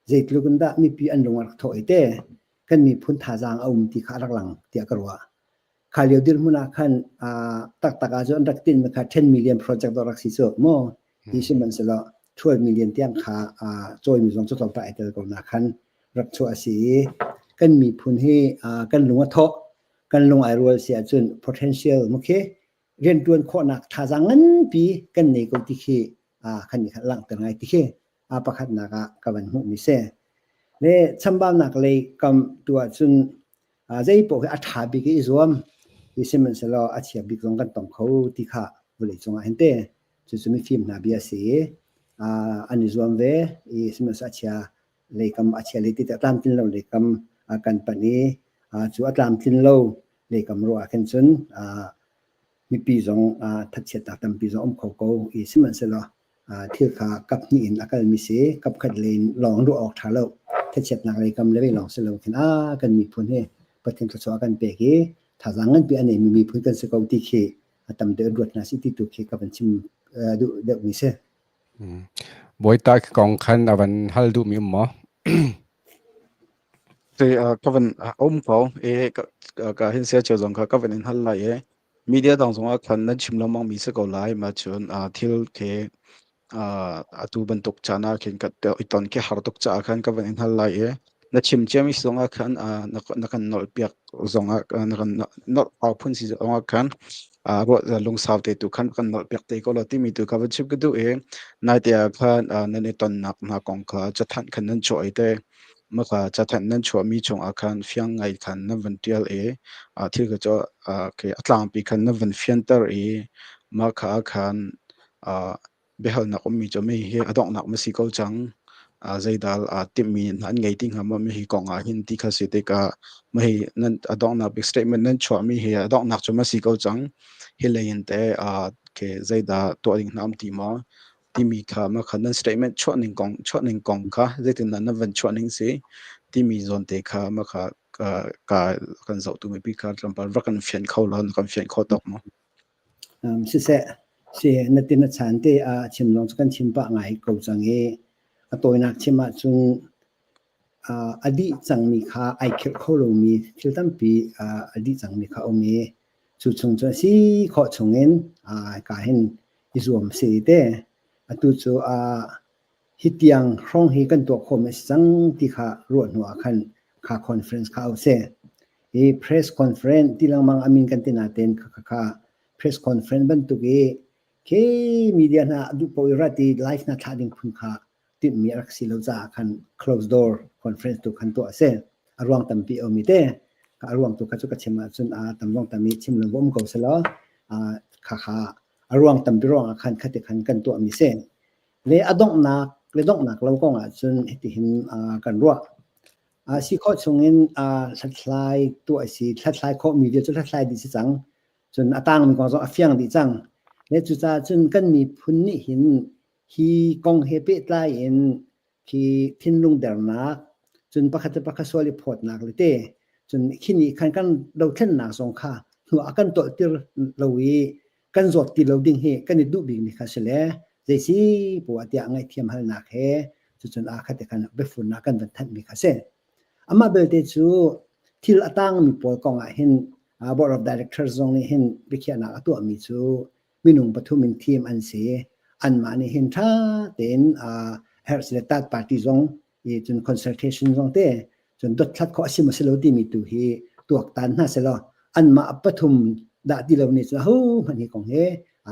zeitluk in dah mipi an lung a rak thawh i te kan miphun thazaang a um ti kha a rak lang tiah ka ruah. Kha lio dirhmun ah khan taktak ah cun an rak tinhmi kha 10 million project dawh rak si cu maw hi sihmanhsehlaw 12 million tiang kha cawimi zong cu tlawmpal ai tel ko na khan rak chuah a si i kan miphun hi kan lung a thawh kan lung ai rual si ahcun potential mu khi rianṭuan khawhnak thazaang nganpi kan nei ko ti khi kan i langhter ngai ti khi pakhatnak ah ka van hmuhmi si. Le chambaunak lei kam tu ahcun zei paoh hi a ṭha bik i zuam i sihmanhsehlaw a chia bik zong kan tong kho ti kha vawlei cungah hin te cucu mifim hna bia a si i an i zuam ve i sihmanhsehlaw a chia lei kam a chia lei ti tiah tlamtlin lo lei kam kan panh i cu a tlamtlin lo lei kam ruah ah khin cun mipi zong thatchiatnak tampi zong um kho ko i sihmanhsehlaw thil kha kap hnih in a kalmi si kap khat lei in lawng ruah awk ṭha lo thachiatnak lei kam le lawng si lo khin a kan miphun hi Pathian thluachuah a kan pek i thazaang nganpi a neimi miphun kan si ko ti khi a tam deuh ruat hna si ti tu khi ka van chim duh deuhmi si. Bawi ta kong khan a van hal duhmi um maw? Te ka van um ko e ka hin sia cheu zong kha ka van in hal lai e media dang zong ah khan nan chim lengmang mi si ko lai ma cun thil ke atu bantuk caan ah khin ka i ton khi har tuk caah khan ka van in hal lai i na chim ciami zong ah khan na kan nolh piak zong ah na kan nolh au phun si zong ah khan. Ruah lungsau te tu khan kan nolh piak te ko law timi tu kha van chim ka duh i naite ah khan nan i tonnak hna kong kha cathanh khan nan chuah i te maka cathanh nan chuahmi chungah khan fiang ngai khan nan van ṭial i thil kha cu a tlangpi khan nan van fianter i mah kha ah khan biahalnak ummi cu mi hi a donghnak ma si ko cang. Zeidal timhmi an ngei ti hnga maw mi hi kong ah hin ti kha si tikah ma hi nan a donghnak big statement nan chuahmi hi a donghnak cu ma si ko cang. Hi lei in te ke zeidah tuah ding hna um ti maw timi kha ma kha nan statement chuah ning kong chuah ning kong kha zeitindah nan van chuah ning si timi zawn te kha ma kha ka kan zohtu mipi kha tlawmpal rak kan fian kho law na kan fian kho tawk maw? Siseh, si na tin a chan te ah chim zong cu kan chim pah ngai ko cang i a tawinak chim ahcun a dih cangmi kha ai khirh kho lomi thil tampi a dih cangmi kha a um i cu chung cu a si khawh chungin ka hin i zuam si te. Atu cu hi tiang hrawng hi kan tuah khawhmi a si cang ti kha ruah hnu ah khan kha conference kha au seh. Hi press conference ti lengmang a min kan ti nain kha kha press conference bantuk i khi media hna duh paoh i rat i live hna thlah ding phun kha timhmi a rak si lo caah khan close door conference tu khan tuah a si. A ruang tampi a um i te. A ruang tu kha cu ka chim ahcun a tam zong tam i chim lo va um ko selaw kha kha a ruang tampi ruangah khan khati khan kan tuahmi si. Le a donghnak le donghnak lo kong ahcun hitihin kan ruah. Si khawh chungin hlathlai tuah a si. Hlathlai khawhmi vial cu hlathlai dih si cang. Cun a tangmi kong zong a fiang dih cang. Le cucaah cun kan miphun nih hin hi kong he pehtlai in khi thinlung dernak, cun pakhat le pakhat sual i phawtnak le te, cun khi nih khan kan dothlennak zong kha hnu a kan tolhtir lo i kan zawt ti lo ding hi kan i duh bikmi kha si le zeisi poah tiah ngaihthiam halnak he cucun aa khat te khan biafunnak kan van thanhmi kha si. Amah belte cu thil a tangmi pawl kong ah hin Board of Directors zong nih hin biakhiahnak a tuahmi cu minung pathum in thim an si. Anmah nih hin ṭha tein herh si le third party zong i cun consultation zong te cun dothlat khawh a si maw si lo timi tu hi tuaktan hna selaw anmah pathum dah ti lo nih cun ahohmanh hi kong he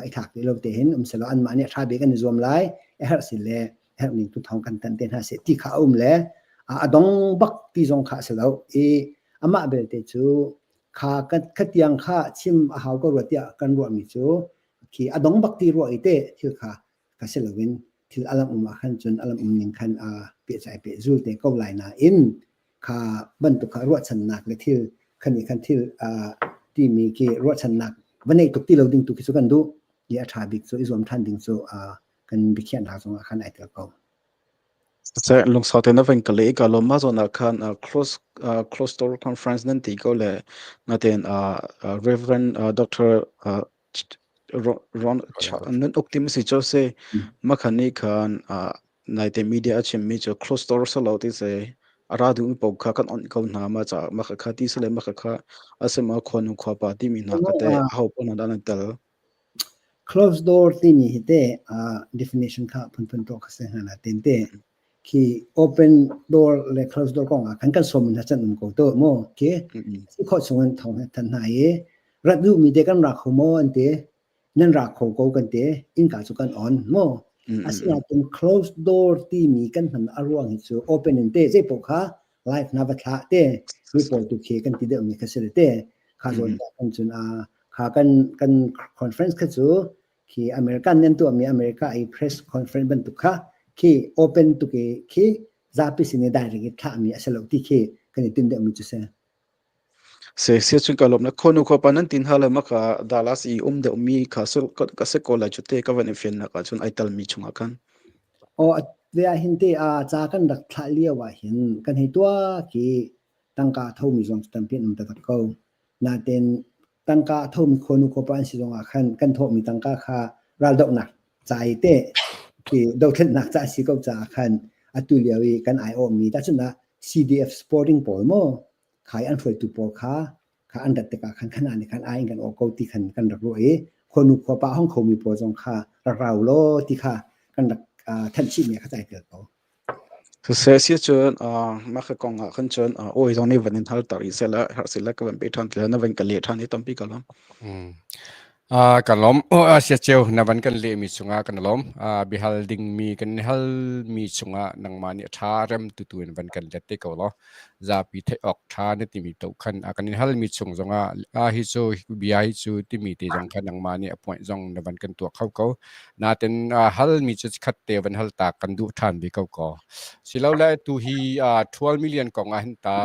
i thlak ti lo te hin um selaw anmah nih a ṭha bik an i zuam lai a herh si le herh ning tu thawng kan tan te hna seh ti kha a um le a dong bak ti zong kha a si lo i amah belte cu kha khatiang kha chim a hau ko rua tiah kan ruahmi cu khi a dong bak ti ruah i te thil kha ka si loin thil alam um ah khan cun alam um ning khan a pehzai peh zul te ko lai nain kha bantuk kha ruahchannak le thil khan i khan thil timi khi ruahchannak va neih tuk ti lo ding tu khi cu kan duh i a ṭha bik cu i zuam ṭhan ding cu kan biakhiahnak zongah khan ai tel ko. Lungsau te na van ka leh i ka lawm mah zawn ah khan close close door conference nan ti ko le natein Reverend Dr. Ron nan uk tim si cho se makhan nih khan naite media a chimmi cu close door salo ti se a ra duhmi paoh kha kan onh ko hna ma ca maka kha ti sale maka kha asema khua nu khua pa timi hna kha te aho paoh hna dah nan tel. Close door timi hi te definition kha phunphun tuah kha si hnga na tin te. Khi open door le close door kong ah khan kan sawm in chan um ko to mu khi si khawh chung in thong than hna i rat duhmi te kan ra kho maw an ti nan ra kho ko kan ti innka cu kan on mu asinain closed door timi kan hman a ruang hi cu open in te zei paoh kha live na va thlah te mi pawl tu khi kan ti deuh mi kha si te kha zawn kan cun a kha kan kan conference kha cu khi American nan tuahmi America i press conference bantuk kha khi open tuk i khi zapi sin i direct i thlahmi a si lo ti khi kan i tinh deuhmi cu si. Se se chun ka lom na khonu kho pa nan tin hala ma ka Dallas i um deuh mi kha sul ka se ko lai chu te ka van i fian na ka chun ai tal mi chungah khan. O ve ah hin te a ca kan rak thlah lio ah hin kan hei tua ki tangka tho mi zong tampi an um taktak ko. Nain tangka a thomi khuanu khuapa an si zongah khan kan thawhmi tangka kha raldohnak ca i teh khi dothlennak ca a si ko caah khan atu lio i kan aiawhmi tahchunhnak CDF sporting pawl maw khai an hruaitu pawl kha kha an rat tikah khan khana nih khan ai in kan awh ko ti khan kan rak ruah i khuanu khuapa a hong khomi pawl zong kha rak rau law ti kha kan rak thanh chihmi kha cai tel ko. Siseh si cun mah ka kong ah khan cun awi zong nih van in hal tar i sehla herh sehla ka van pe ṭhan ti na van ka leh ṭhan i tampi ka lawm. Mm. Kan lawm. Sia ceu na van kan lehmi cungah kan lawm. Biahal dingmi kan halmi cungah nangmah nih a ṭha rem tutu in van kan let te ko law. Zapi theih awk ṭha na timi to khan kan in halmi chung zongah hi cu bia hi cu timi te zong kha nangmah nih a point zong na van kan tuah kho ko. Natin halmi cu khat te van hal ta kan duh ṭhan ve ko ko. Silole tu hi 12 million kong ah hin ta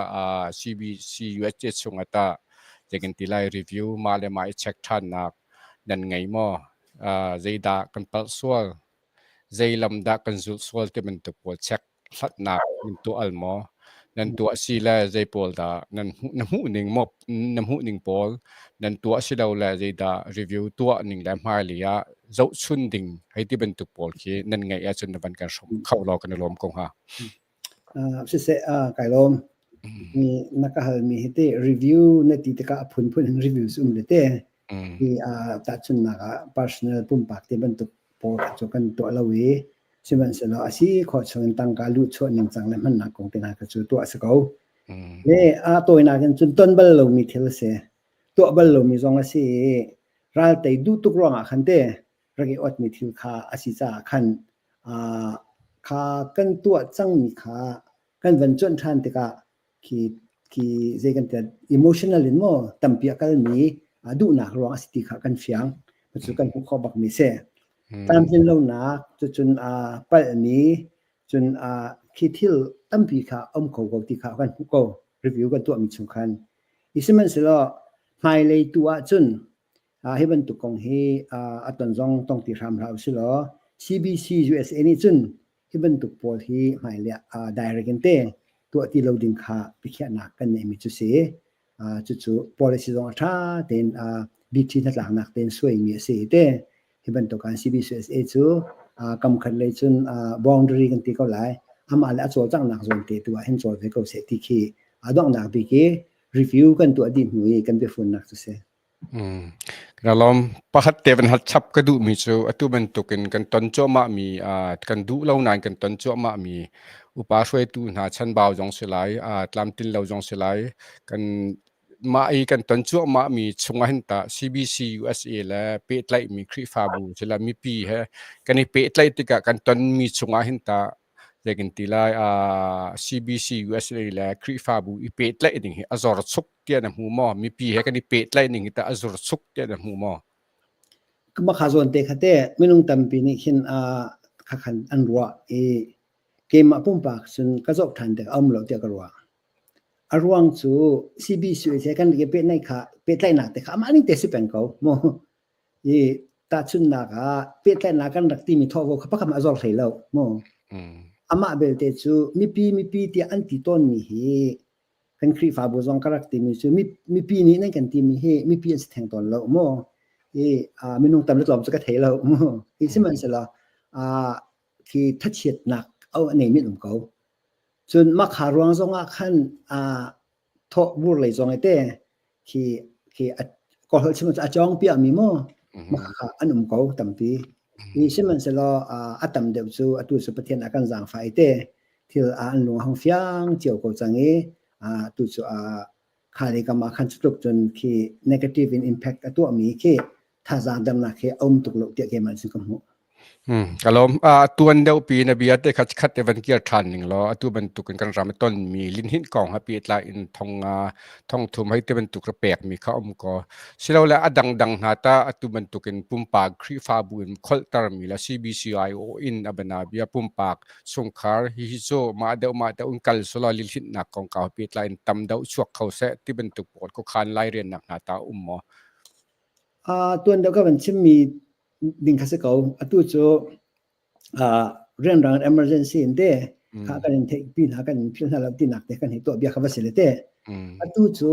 CBC USA chungah ta zeikan ti lai review mah le mah i check ṭhannak nan ngei maw? Zeidah kan palh sual? Zei lam dah kan zulh sual ti bantuk pawl check hlatnak nan tuah al maw? Nan tuah si le zei pawl dah nan hmuh na hmuh ning maw na hmuh ning pawl nan tuah si lo le zeidah review tuah ning le hmailei ah zohchun ding hei ti bantuk pawl khi nan ngeih ahcun na van kan hrawm kho law kan i lawm ko hnga. Siseh, kai lawm. Mi na ka halmi hi te review na ti tikah a phunphun in reviews um le te. Hi tahchunhnak ah personal pumpak te bantuk pawl kha cu kan tuah lo i sihmanhsehlaw a si khawh chung in tangka luhchuah ningcang le hmannak kong te hna kha cu tuah a si ko. Le a tawinak in cun ton bal lomi thil a si. Tuah bal lomi zong a si i ral tei duh tuk ruangah khan te rak i otmi thil kha a si caah khan kha kan tuah cangmi kha kan van cuanh ṭhan tikah khi khi zei kan ti emotional in maw tampi a kalmi duhnak ruang a si ti kha kan fiang. Cu kan hmuh khawh bakmi si. Tlamtlin lonak cucun palhmi cun khi thil tampi kha um kho ko ti kha kan hmuh ko review kan tuahmi chung khan. Sihmanhsehlaw hmailei tu ahcun Hi bantuk kong hi a ton zong tong ti hram hlah usih law CBC USA nih cun hi bantuk pawl hi hmailei ah direct in te tuah ti lo ding kha biakhiahnak kan neihmi cu si. Cucu policy zong a ṭha tein BT hnatlaknak tein suaimi a si te. Hi bantuk ah CBC USA cu kamkhat lei cun boundary kan ti ko lai. Amah le a cawlcanghnak zawn te tu ah hin cawl ve ko seh ti khi a donghnak bik i review kan tuah dih hnu i kan biafunnak cu si. Ka lawm. Pakhat te van hal chap ka duhmi cu atu bantukin kan ton cuahmahmi kan duh lo nain kan ton cuahmahmi upa hruaitu hna chanbau zong si lai, tlamtlin lo zong si lai. Kan mah i kan ton cuahmahmi chungah hin tah CBC USA le pehtlaihmi Khrihfabu sila mipi he kan i pehtlaih tikah kan tonmi chungah hin tah zei kan ti lai CBC USA le Khrihfabu i pehtlaih ding hi a zor chuk tiah na hmu maw? Mipi he kan i pehtlaih ning hi tah a zur chuk tiah na hmu maw? Mah kha zawn te kha te minung tampi nih khin kha khan an ruah i keimah pumpak cun ka zoh ṭhan tik a um lo tiah ka ruah. A ruang cu CBC he kan i pehtlaih kha pehtlaihnak te kha amah ning te si peng ko mu. I tahchunhnak ah pehtlaihnak kan rak timi thawhvo kha pakhat a zor hlei lo mu. Amah belte cu mipi mipi tiah an ti tawnmi hi kan Khrihfabu zong ka rak timi cu mipi nih nan kan timi hi mipi an si theng tawn lo mu. I minung tam le tlawm cu ka thei lo mu. Hi sihmanhsehlaw khi thachiatnak a nei min um ko. Cun makha ruang zong ah khan thawh bur lei zong te khi khi kawlholh chim a cawng piahmi maw makha an um ko tampi. Hi sihmanhsehlaw a tam deuh cu atu cu Pathian a kan zaangfah i te thil an lung a hung fiang cio ko cang i tu cu kha le kam ah khan cutluk cun khi negative in impact a tuahmi khi thazaang damnak khi a um tuk lo tiah keimah cun ka hmuh. Ka lawm. Tuan deuh pi na bia te kha khat te van kir ṭhan ning law atu bantuk in kan ram a tonmi linhinh kong ha pehtlai in thong nga thong thum hei te bantuk ra pekmi kha um ko. Silole a dangdang hna ta atu bantuk in pumpak Khrihfabu in kholhtermi le CBCIO in a bana bia pumpak chungkhar hihi cu mah deuh mah deuh in kal sulaw linhhinhnak kongkau pehtlai in tam deuh chuak kho seh ti bantuk pawl khuakhan lairiannak hna ta um maw? Tuan deuh ka van chimmi ding kha si ko. Atu cu rianrang emergency in te kha kan in theih pi hna kan in philh hna lo tinak te kan hei tuah bia kha va si le te. Atu cu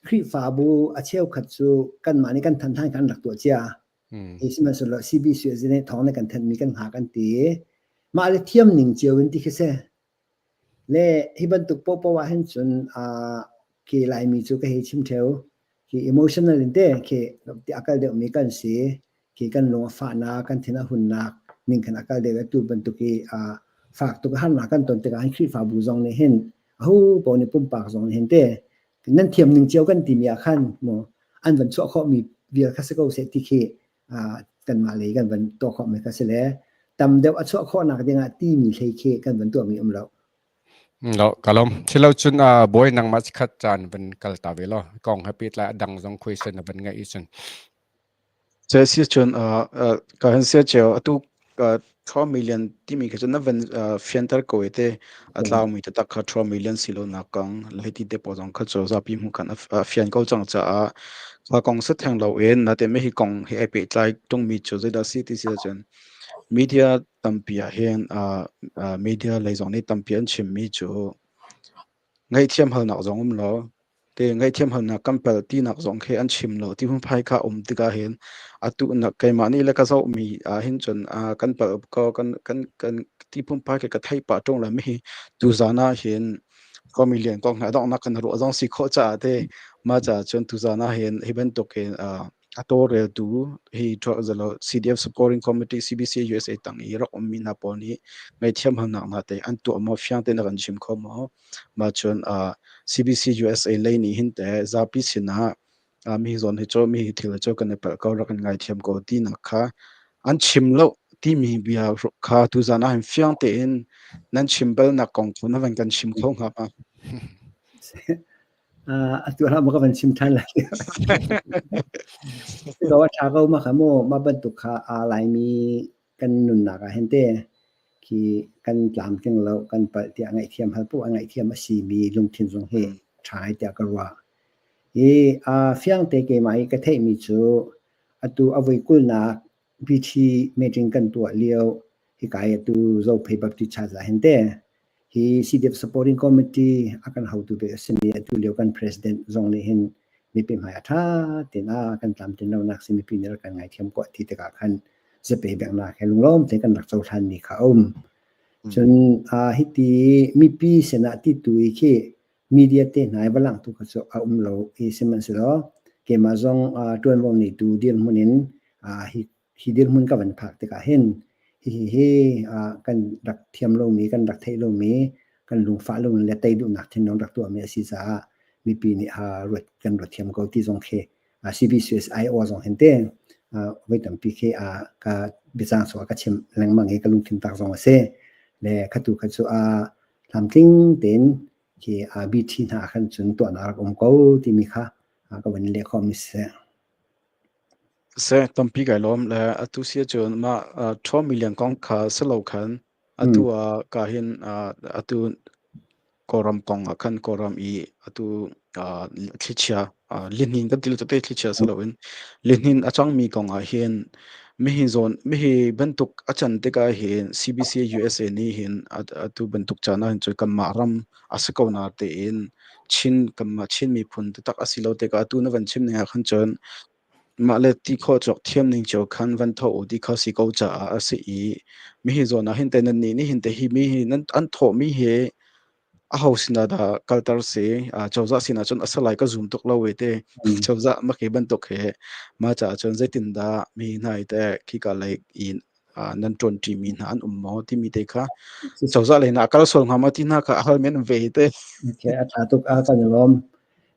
Khrihfabu a cheukhat cu kanmah nih kan than than kan rak tuah cia. Hi sihmanhsehlaw CBC nih thawng ne kan thanmi kan hngak an ti. Mah le thiam ning cio in ti khi si. Le hi bantuk paohpaoh ah hin cun khi Laimi cu ka hei chim ṭheo. Khi emotional in te khi a kal deuhmi kan si. Khi kan lung a fahnak, kan thin a hunnak ning khan a kal deuh i atu bantuk i fak tuk harnak kan ton tikah hin Khrihfabu zong nih hin aho paoh nih pumpak zong nih hin te nan thiam ning cio kan timi ah khan mu an van chuah khawhmi. vial kha si ko seh ti khi kanmah lei kan van tuah khawhmi kha si le tam deuh a chuah khawhnak dingah timi hlei khi kan van tuahmi um lo. Lo kalom silo cun boy nangmah chikhat caan van kal ta ve lo kong happy tlai adang zong khui sen van ngai cun. Che si cun ka han sia cheu atu 12 million timi kha cun na van fianter ko te a tlaumi taktak kha 12 million si lo nak kong le ti te po zong kha chu zapi hmu khan a fian ko cang caah kha kong se theng lo in na te me hi kong hi ai pehtlai tungmi chu zeidah si ti si cun media tampi ah hin media lei zong nih tampi an chimmi cu ngaihthiam halnak zong um lo te ngaihthiam halnak kan pel tinak zong khi an chim lo ti phungphai kha um tikah hin atu nak keimah nih le ka zohmi ah hin cun kan pel ko kan kan kan ti phungphai khi ka theih pah ṭung la mi tu zan ah hin comedian kong hna donghnak kan ruah zong si khawh caah te ma ca cun tu zan ah hin hi bantuk in a tawlreltu hi zalo CDF Supporting Committee CBC USA tang i rak ummi hna pawl nih ngaihthiam halnak hna te an tuah maw fiang tein a kan chim kho maw mah cun CBC USA lei nih hin te zapi sinah mi zawn hi cu mi thil cu kan i palh ko rak kan ngaithiam ko tinak kha an chim lo timi bia kha tuzan ah hin fiang tein nan chim balnak kong kha na van kan chim kho hnga ma? Atu hlah maw ka van chim ṭhan lai. Ko a ṭha ko ma kha mu mah bantuk kha aa Laimi kan nunnak ah hin te khi kan tlamtling lo kan palh tiah ngaihthiam hal poh ah ngaihthiam a simi lungthin zong hi ṭha ai tiah ka ruah. I fiang te keimah i ka theihmi cu atu a voi kulnak BT meeting kan tuah lio hika i atu Zophei Baptist Church ah hin te hi CDF Supporting Committee a kan hotu bik a simi atu lio kan president zong nih hin mipi hmai a ṭha tein a kan tlamtlin lonak si mipi nih rak kan ngaithiam ko ti tikah khan zape biaknak he lunglawm tein kan rak cohlan mi kha a um. Cun hiti mipi sinah ti tu i khi media te hna i va langhtu kha cu a um lo i sihmanhsehlaw keimah zong ṭuanvo neitu dirhmun in hi hi dirhmun ka van phak tikah hin hihi hi kan rak thiam lomi kan rak theih lomi kan lungfah lo le tei duhnak thinlung rak tuahmi a si caah mipi nih ruat kan ruat thiam ko ti zong khi CBCUSIO zong hin te voi tampi khi ka biacang chuah ka chim lengmang i ka lungthin tak zong a si le khatu kha cu tlamtling tein khi BT hna khan cun tuahnak rak um ko timi kha ka van leh khawhmi si. Seh, tampi kai lawm le atu si ahcun mah 12 million kong kha si lo khan atu ah ka hin atu Kawlram kong ah khan Kawlram i atu thlichia lihnin kan ti lo te thlichia si loin lihnin a cangmi kong ah hin mihi zawn mihi bantuk a can tikah hin CBC USA nih hin atu bantuk caan ah hin cun kanmah ram a si ko na tein Chin kanmah Chin miphun taktak a si lo tikah atu na van chim ning ah khan cun mah le ti khawh cawk thiam ning cio khan van tho u ti kha si ko caah a si i mihi zawn ah hin te nan nih nih hin te hi mi hi nan an thawh mi hi aho sinah dah kalter si cozah sinah cun a salai ka zum tuk lo ve te cozah maki bantuk he ma caah cun zeitindah mi hna te khika lei in nan ṭuanṭi mi hna an um maw timi te kha cozah lei na kal sual hnga maw ti hna kha a hal men ve te. Okay, a ṭha tuk a kan i lawm.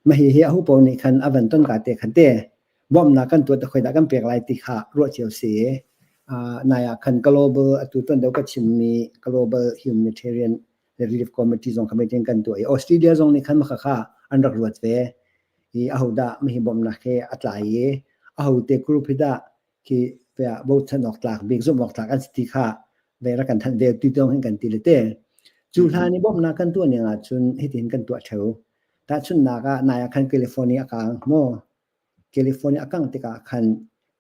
Mah hi hi a hu paoh nih khan a van ton ka te khan te bawmhnak kan tuah khoi dah kan pek lai ti kha ruah cio si. Nai ah khan global atu ton deuh ka chimmi global humanitarian relief committee zong kha meeting kan tuah i Australia zong nih khan maka kha an rak ruat ve. I ahodah mihi bawmhnak he a tlai i ahote group hi dah khi bochan awk tlak bik zumh awk tlak an si ti kha ve rak kan thanh ve ti tong hin kan ti le te. Cu hlan i bawmhnak kan tuah ning ahcun hitin kan tuah theo. Tahchunhnak ah nai ah khan California a kang maw? California a kang tikah khan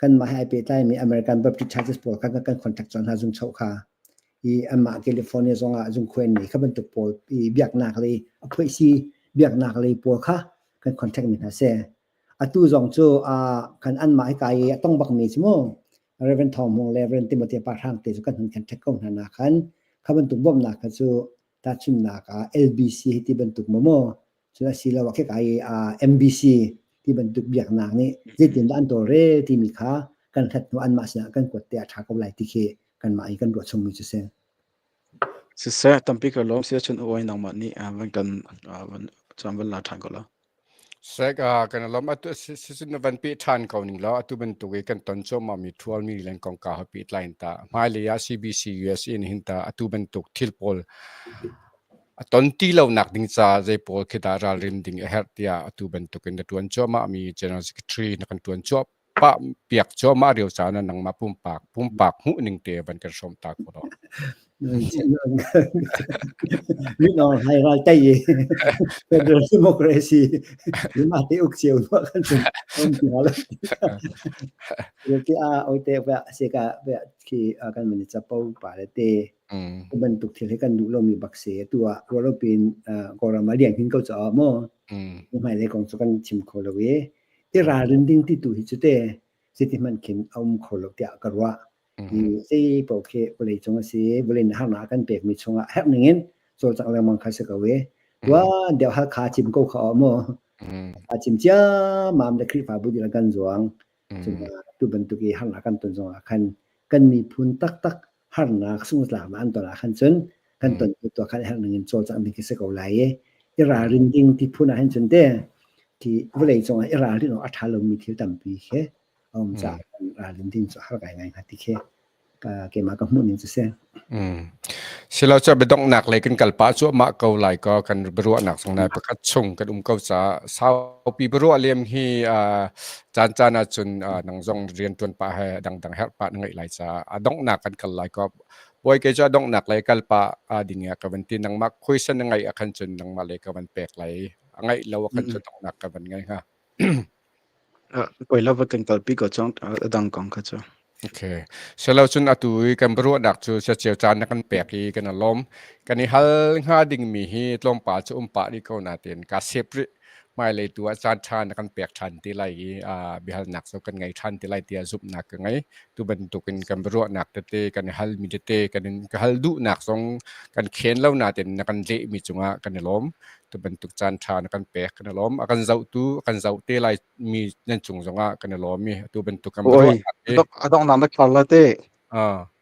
kanmah he ai pehtlaimi American Baptist Churches pawl kha kan contact cang hna zung choh kha. I anmah California zong ah zungkhuan mi kha bantuk pawl i biaknak lei a phuaisi biaknak lei pawl kha kan contact mi hna si. Atu zong cu kan anmah hika i a tong bakmi cu mu Reverend Thawng Hmung le Reverend Timothy Parhrang te cu kan hun kan ṭhek ko hna na khan kha bantuk bawmhnak kha cu tahchunhnak ah LBC hi ti bantuk maw maw cun asiloah khika i MBC ti bantuk biaknak nih zeitindah an tawlrel timi kha kan hlat hnu anmah sinah kan kuat te a ṭha ko lai ti khi kanmah i kan ruah chungmi cu si. Siseh, tampi ka lawm si ahcun uai nangmah nih van kan van caan van la ṭhan ko la. Sek kan lom atu sisin na van pe ṭhan ko ning law atu bantuk i kan ton cuahmah mi ṭhual mi len kongkau he pehtlai in ta hmailei ah CBC USA nih hin ta atu bantuk thil pawl a ton ti lo nak ding ca zei pawl khi dah ralrin ding a herh tiah atu bantuk in na ṭuan cuahmah mi General Secretary na kan ṭuan cuah pah piak cuahmah rio ca na nangmah pumpak pumpak hmuh ning te van kan hrawm ta ko lo. Min Aung Hlaing ral tei i Federal Democracy mah te uk cio nu kan cun um ti hna lo. Ti a oite va se ka va khi kan man chapo pa le te bantuk thil hi kan duh lomi bak si tu ah rualo pin Kawlram ah lian hin ko caah mo hmai lei kong cu kan chim kho lo i i ralrin ding ti tu hi cu te zeiti hmanh khin a um kho lo tiah ka ruah. Hi zei paoh khi vawlei cung a si vawlei nih harnak a kan pekmi chungah herh ningin cawlcangh lengmang kha si ko i tuan deuh Halkha cim ko kha aw mu a cim ciammam le Khrihfabu dihlak kan zuang tu bantuk i harnak kan ton zongah khan kan miphun taktak harnak sungtlaknak an ton ah khan cun kan ton tu tuah khan herh ningin cawlcangh ding khi si ko lai i i ralrin ding ti phun ah hin cun te khi vawlei cungah i ralrin awk a ṭha lomi thil tampi khi a um caah ralrin ding cu har ngai ngai hnga ti khi keimah ka hmuh ning cu si. Silo cu biadonghnak lei kan kal pah cuahmah ko lai ko kan biaruahnak zong nai pakhat chung kan um ko caah saupi biaruah lem hi caan caan ahcun nang zong rian ṭuan pah he dangdang herh pah na ngeih lai caah a donghnak kan kal lai ko. Bawi kei cu a donghnak lei kal pah ding ah ka van ti nangmah khuaisan na ngeih ahkhan cun nangmah lei ka van pek lai a ngeih lo ahkhan cun donghnak ka van ngei hnga. Poi lo va kan kalpi ko cang a dang kong kha cu. Okay. Selo cun atu i kan biaruahnak cu siaceu caan na kan pek i kan i lawm. Kan i hal hnga dingmi hi tlawmpal cu um pah rih ko nain kaa sep rih. Hmailei tu ah caan ṭha na kan pek ṭhan te lai i biahalnak cu kan ngei ṭhan te lai tiah zumhnak ka ngei. Tu bantukin kan biaruahnak tete kan i halmi tete kan in ka hal duhnak zong kan khen lo nain na kan lehmi cungah kan i lawm. Tu bantuk caan ṭha na kan pek kan i lawm. A kan zohtu a kan zoh te lai mi nan cung zongah kan i lawm i atu bantuk kan Oi, biaruahnak hi a donghnak na khar la te.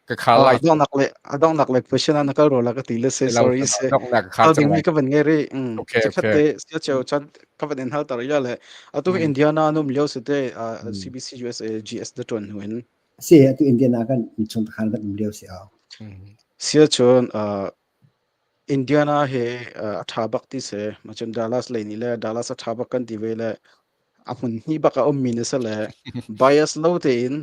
Ka khar lai. A donghnak le a donghnak le question na kal ro la ka ti le se sorry se. Donghnak ka khar Hal cang ding mi lai. ka van ngei ri. Okay, Chikhat okay. te sia cheu chan ka van in hal tar ya le atu Indiana num lio se te CBC USA GS da ton huin. Si atu Indiana kan chung khan kan um lio si au. Sia chun Indiana he a ṭha bak ti si. Macun Dallas lei nih le Dallas a ṭha bak kan ti ve le a hmun hnih bak a ummi na si le bias lo tein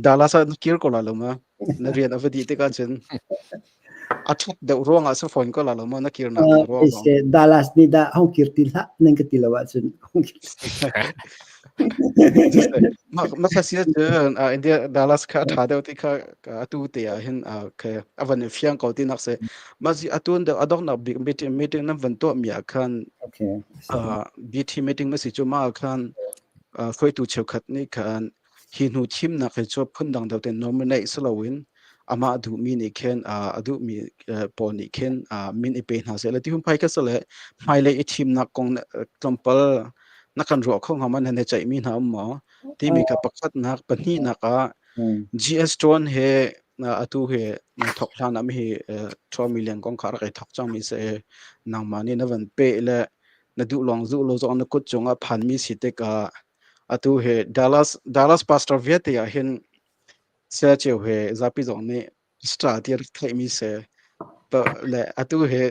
Dallas ah na kir ko la lo ma? Na rian a va dih tikah cun a ṭhat deuh ruangah si fawn ko la lo ma na kirnak ding ruang zong. Dallas nih dah hong kir ti hlah nan ka ti lo ahcun hong kir. Mah kha si ahcun India Dallas kha a ṭha deuh ti kha atu te ah hin a van i fiang ko ti nak si. Mah si atu deuh a donghnak bik meeting meeting nan van tuah mi ah khan BT meeting ma si cu mah ah khan hruaitu cheukhat nih khan hi hnu thimnak hi cu phundang deuh tein nominate si loin amah duhmi nih khin a duhmi pawl nih khin min i pe hna seh le ti hun phai kha si le hmailei i thimnak kong tlawmpal na kan ruah kho hnga ma nan he ceihmi hna um maw timi kha pakhatnak pahnihnak ah GS Tuan he atu he na thok hlan ah mi hi 12 million kong kha rak i thok cangmi si nangmah nih na van pe le na duh lawng duh lo zong na kut cungah phanmi si tikah atu he Dallas Dallas pastor vialte ah hin Saya Ceu he zapi zong nih star ti rak theihmi si. Le atu he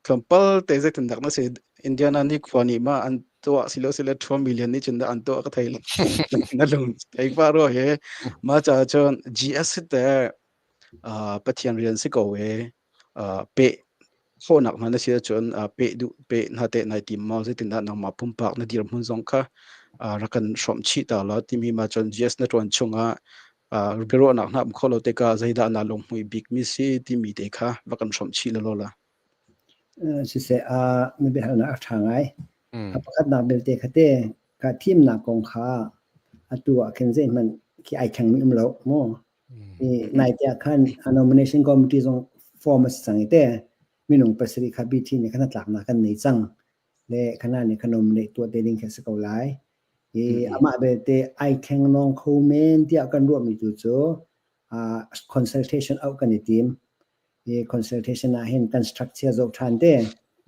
tlawmpal te zeitindak na si Indiana ni khua nih ma an tuah silo sile 2 million nih cun dah an tuah ka thei lo. Na lung thei pa ro he ma cha cun GS te Pathian rian si ko e pe khawhnak hna na si ahcun peh duh peh hna teh nai tim maw zeitindah nangmah pumpak na dirhmun zong kha rak kan hrawmh chih ta law timi ma cun GS na ṭuan chungah biaruahnak hna um kho lo tikah zeidah naa lunghmui bikmi si timi te kha va kan hrawmh chih law la. Siseh, na biahalnak a ṭha ngai. A pakhatnak belte kha te ka thimnak kong kha atu ah khin zeihmanh khi ai thlengmi um lo mu. I naite ah khan a nomination committee zong form a si cang i te minung pasarih kha BT nih khan hnatlaknak kan nei cang le khana nih khan nominate tuah te ding khi a si ko lai. I amah belte ai thleng nawng kho men tiah kan ruahmi tu cu consultation auh kan i tim. Hi consultation ah hin kan structure zoh ṭhan te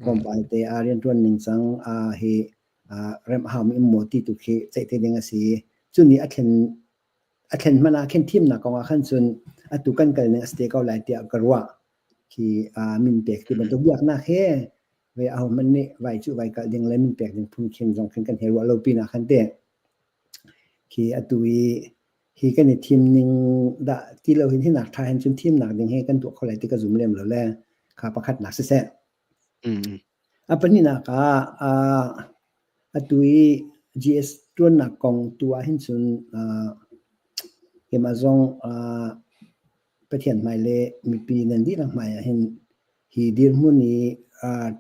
tlawmpal te a rianṭuan ning cang hi. Remh haumi um maw ti tu khi ceih te ding a si. Cu nih a thlen a thlen hmanh ah khin thimnak kong ah khan cun atu kan kal ning a si te ko lai tiah ka ruah. Khi min pek ti bantuk biaknak he ve ahohmanh nih vai cu vai kal ding le min pek ding phun khin zong khin kan hei ruah lo pinah khan te khi atu i hi kan i thim ning dah ti lo hin hinak tha hin cun thimnak ding hi kan tuah kho lai ti ka zum lem lo le kha pakhatnak siseh. A pahnihnak ah atu i GS ṭuannak kong tu ah hin cun keimah zong Pathian hmai le mipi nan dihlak hmai ah hin hi dirhmun i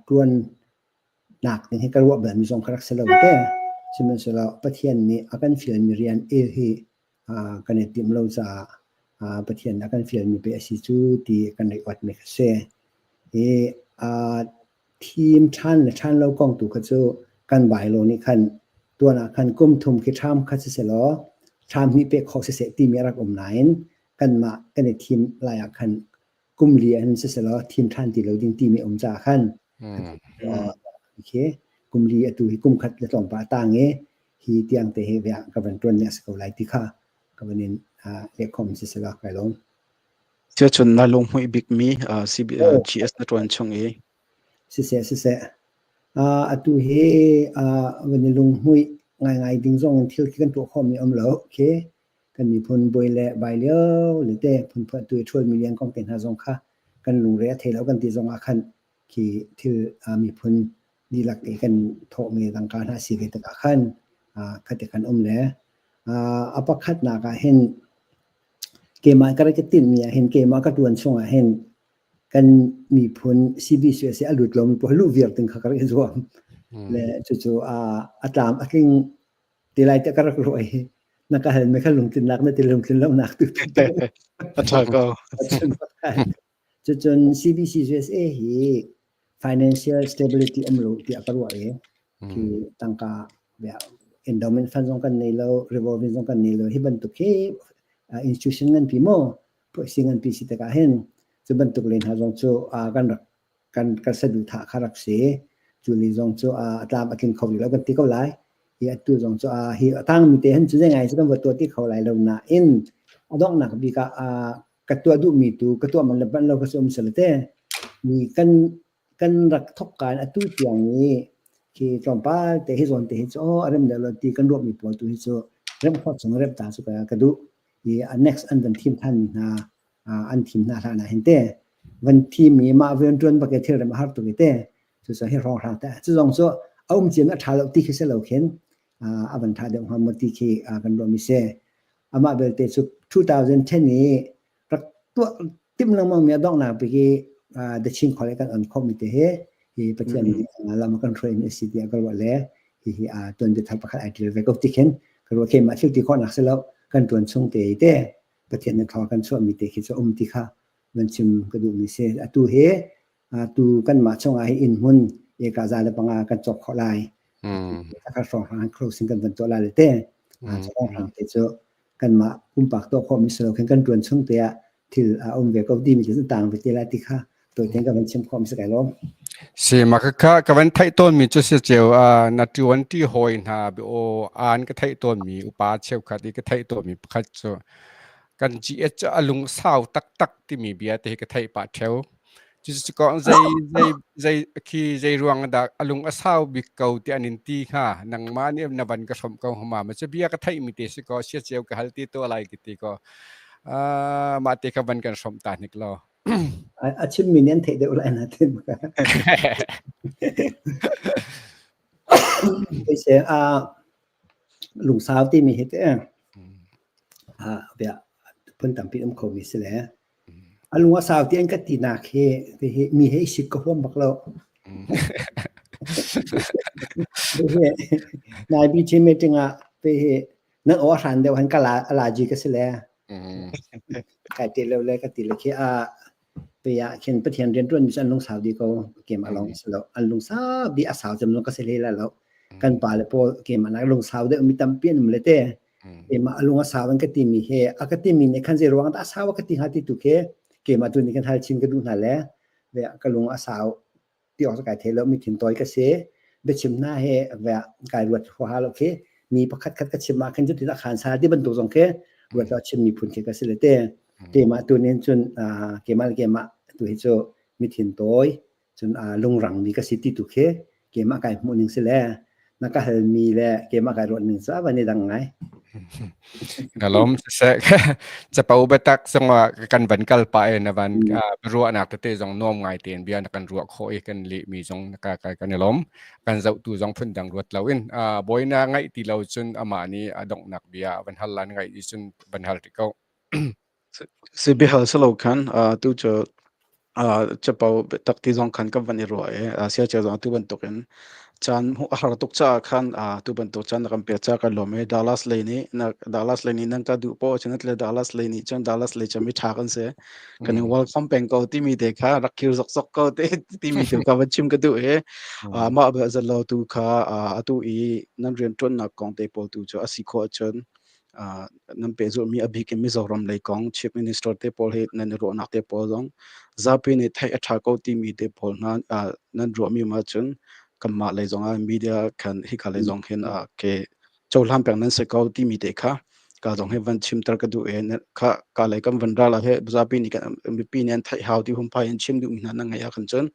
ṭuannak ding hi ka ruah balmi zong ka rak si lo te. Sihmanhsehlaw Pathian nih a kan fialmi rian el hi kan i timh lo caah Pathian a kan fialmi pei a si cu ti kan rak uatmi kha si. Hi thim ṭhan le ṭhan lo kong tu kha cu kan bylaw nih khan tuan ah khan kum thum khi ṭham kha siselaw ṭham hnih pek khawh siseh timi a rak um nain kanmah kan i thim lai ah khan kum li an siselaw thim ṭhan ti lo ding timi a um caah khan okay kum li atu hi kum khat le tlawmpal a tang i hi tiang te hi ka van ṭuan ning a si ko lai ti kha ka van in lehkhom siselaw kai lawm. Cuacun na lunghmuih bikmi CBGS na ṭuan chung i? Siseh, siseh. Atu hi van i lunghmuih ngaingai ding zong in thil khi kan tuah khawhmi um lo. Okay. Kan miphun buai le bai lio le te phunphuah tu i ṭhualmi liang kong te hna zong kha kan lungre a thei lo kan ti zong ah khan khi thil miphun dihlak i kan thawhmi tangka hna si ve tikah khan khati khan um le a pakhatnak ah hin keimah ka rak i tinhmi ah hin keimah ka ṭuan chung ah hin kan miphun CBC a si a lut lomi paoh luh viar ding kha ka rak i zuam. Le cucu a tlam a tling ti lai tiah ka rak ruah i na ka halmi kha lungtlinnak na ti lungtlin lonak tu. A ṭha ko. Cucun CBC USA hi financial stability um lo tiah ka ruah i khi tangka endowment fund zong kan nei lo, revolving zong kan nei lo. Hi bantuk hi institution nganpi maw si nganpi si tikah hin cu bantuk len hna zong cu kan rak kan kan saduhthah kha rak si. Cu li zong cu a tlam a tling kho rih lo kan ti ko lai. Hi atu zong cu hi a tangmi te hin cu zei ngai cu kan va tuah ti kho lai lo nain a donghnak bik ah ka tuah duhmi tu ka tuah man le ban lo ka si um sal te mi kan kan rak thok kan atu tiang i khi tlawmpal te hi zawn te hi cu a rem deuh lo ti kan ruah mi pawl tu hi cu rem khawh chung rem ta cu ka ka duh i next an van thim than mi hna an thim hna hlan ah hin te van thim mi mah rian tuan bak thil rem a har tuk i te cu cu hi hrawng hrang te cu zong cu a um ciam a tha lo ti khi se lo khin a van tha deuh hnga maw ti khi kan ruah mi se Amah belte cu 2010 i rak tuah timh lengmang mi a donghnak bik i The Chin College kan on khawhmi te hi hi Pathian nih lam a kan hruaimi a si tiah ka ruah le hihi tuanbia thar pakhat ai ṭial ve ko ti khin ka ruah keimah thil ti khawhnak si lo kan ṭuan chung te te Pathian nih thaw kan chuahmi te khi cu um ti kha van chim ka duhmi si. Atu hi tu kanmah chungah hi inn hmun eka za le panga kan cawk khawh lai. Takha hrawng hrang closing kan van tuah lai le te. Hrawng hrang te cu kanmah pumpak tuah khawhmi si lo khin kan ṭuan chung te ah thil a um ve ko timi cu tang ve te lai ti kha tuah ka van chim khawh mi si kai lawm. Si ma ka kha ka van theih tawn mi cu si ceu na ṭuan ti hawi hna bi o an ka theih tawn mi upa cheukhat i ka theih tawn mi pakhat cu kan GH cu a lung sau taktak timi bia te hi ka theih pah ṭheo. Cucu ko zei zei zei khi zei ruang dah a lung a sau bik ko ti an in ti hnga nangmah nih na van ka hrawmh ko hma ma cu bia ka theih mi te si ko sia ceu ka hal ti to lai ki ti ko mah te kha van kan hrawmh ta hnik law a chim mi nih an theih deuh lai na tin se a lungsau ti mi hi te a bia phun tampi um kho mi si le A lung a sau ti an ka tinak hi hihi mi he i sik ka huam bak lo. Nai BT meeting ah hi nan aw a hran deuh han ka la a laji ka si le. Kai te lo le ka ti le khi a pe ah khin Pathian rian tuan mi cu an lung sau di ko kem a long si lo an lung sau di a sau cem long ka si hlei la lo kan pa le pawl kem an lung sau deuh mi tampi an um le te Keimah a lung a sau an ka timi he a ka timi nih khan zei ruang dah a sau a ka ti hnga ti tu khi keimah tu nih kan hal chin ka duh hna le ve ka lung a sau ti awk kai thei lo mi thin tawi ka si. Biachim hna he kai ruat huaha lo khi mi pakhat khat ka chim ah khin cutin a khan sa ti bantuk zong khi ruat lo chim mi phun khi ka si le te. Keimah tu nin cun keimah le keimah tu hi cu mithin tawi cun lungrang mi ka si ti tu khi keimah kai hmuh ning si le na ka hal mi le keimah kai ruat ning cu a van i dang ngai. Na lom siseh capo biatak zongah kan van kal pah i na van ruahnak tete zong nuam ngai tein bia na kan ruah khawh i kan leh mi zong ka kan i lawm. Kan zohtu zong phundang ruat loin bawina ngaih ti lo cun amah nih a donghnak bia van hal lan ngaih i cun van hal rih ko. Si biahal si lo khan tu cu capo biatak ti zong khan kan van i ruah i siaceu zong atu bantukin caan hmuh a har tuk caah khan tu bantuk caan na kan pek caah kan lawm i Dallas lei nih na Dallas lei nih nan ka duh poah cun le Dallas lei nih cun Dallas lei cu mi ṭha kan si kan in welcome peng ko timi te kha rak kir zokzok ko te timi tu kha van chim ka duh i mah bel lo tu kha atu i nan rianṭuannak kong te pawl tu cu a si khawh ahcun nan pehzulhmi a bik in Mizoram lei kong Chief Minister te pawl hi nan i ruahnak te pawl zong zapi nih theih a ṭha ko timi te pawl hna nan ruahmi ma cun kanmah lei zong ah media khan hika lei zong hin ke cohlan peng nan si ko timi te kha ka zong hi van chimter ka duh e kha ka lei kan van ral he zapi nih kan mipi nih an theih hau ti humphai in chim duhmi hna nan ngeih ah khan cun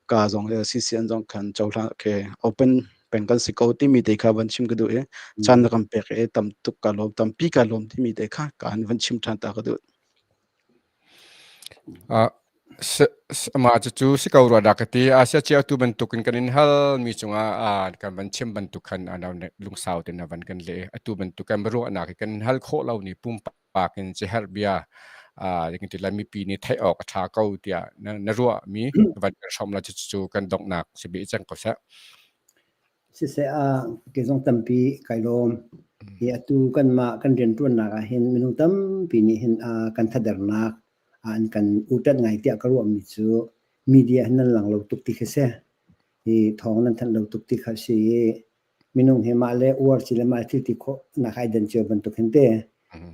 ka zong le CCN zong khan cohlan ke open peng kan si ko timi te kha van chim ka duh i caan na kan pek i tam tuk ka lawm tampi ka lawm timi te kha ka han van chim ṭhan ta ka duh. Mah cucu si ko rua dah ka ti. Asia cio tu bantukin kan in hal mi cungah kan van chim bantuk khan lungsau tein a van kan leh. Atu bantuk kan ruahnak hi kan hal khawh lo ni pumpak in chiherh bia ti lai mipi nih theih awk a ṭha ko tiah na ruah mi van kan hrawm la cucu kan donghnak si bih cang ko seh. Siseh ah kei zong tampi kai lawm. Hi atu kanmah kan rianṭuannak ah hin minung tampi nih hin kan thadernak an kan uṭanh ngai tiah ka ruahmi cu media hin nan lang lo tuk ti khi si. Hi thawng nan thanh lo tuk ti kha si i minung hi mah le uar ci le mah thil ti khawh nak ai dan cio bantuk hin te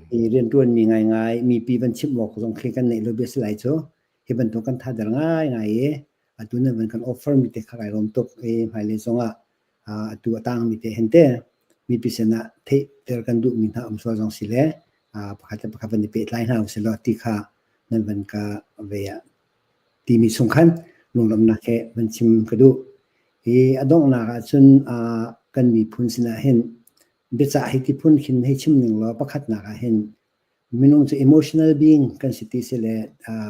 hi rianṭuanmi ngaingai mipi van chimh awk zong khi kan neih lo bia si lai cu. Hi bantuk kan thader ngaingai i atu nan van kan offer mi te kha kai lawm tuk i hmailei zongah atu a tang mi te hen te mipi sinah theihter kan duh mi hna um sual zong si le pakhat le pakhat van i pehtlai hna usih law ti kha nan van ka ve ah timi chung khan lunglawmhnak he van chim ka duh. Hi a donghnak ah cun kan miphun sinah hin biacah hi ti phun khin hei chim ning law pakhatnak ah hin Minung cu emotional being kan si ti si le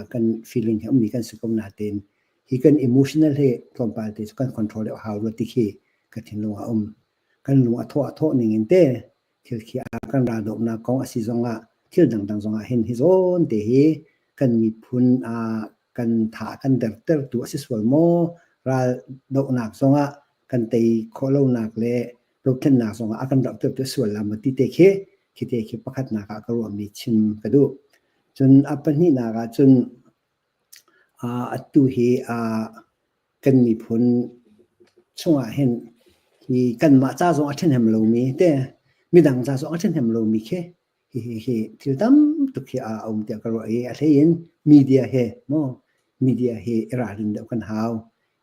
kan feeling he ummi kan si ko nain hi kan emotional hi tlawmpal te cu kan control deuh hau rua ti khi ka thinlung ah a um. Kan lung a thawh a thawh ning in te thil khi a kan raldawhnak kong a si zongah thil dangdang zongah hin hi zawn te hi kan miphun kan tha kan dertertu a si sual maw ral dohnak zongah kan tei khawh lonak le dothlennak zongah a kan dohtertu sual la maw ti te khi khi te khi pakhatnak ah ka ruahmi chim ka duh. Cun a pahnihnak ah cun atu hi kan miphun chungah hin hi kanmah ca zong a ṭhahnem lomi te midang ca zong a ṭhahnem lomi khi hi hi thil tam tuk hi a um tiah ka ruah i a hlei in media he maw media hi i ralrin deuh kan hau.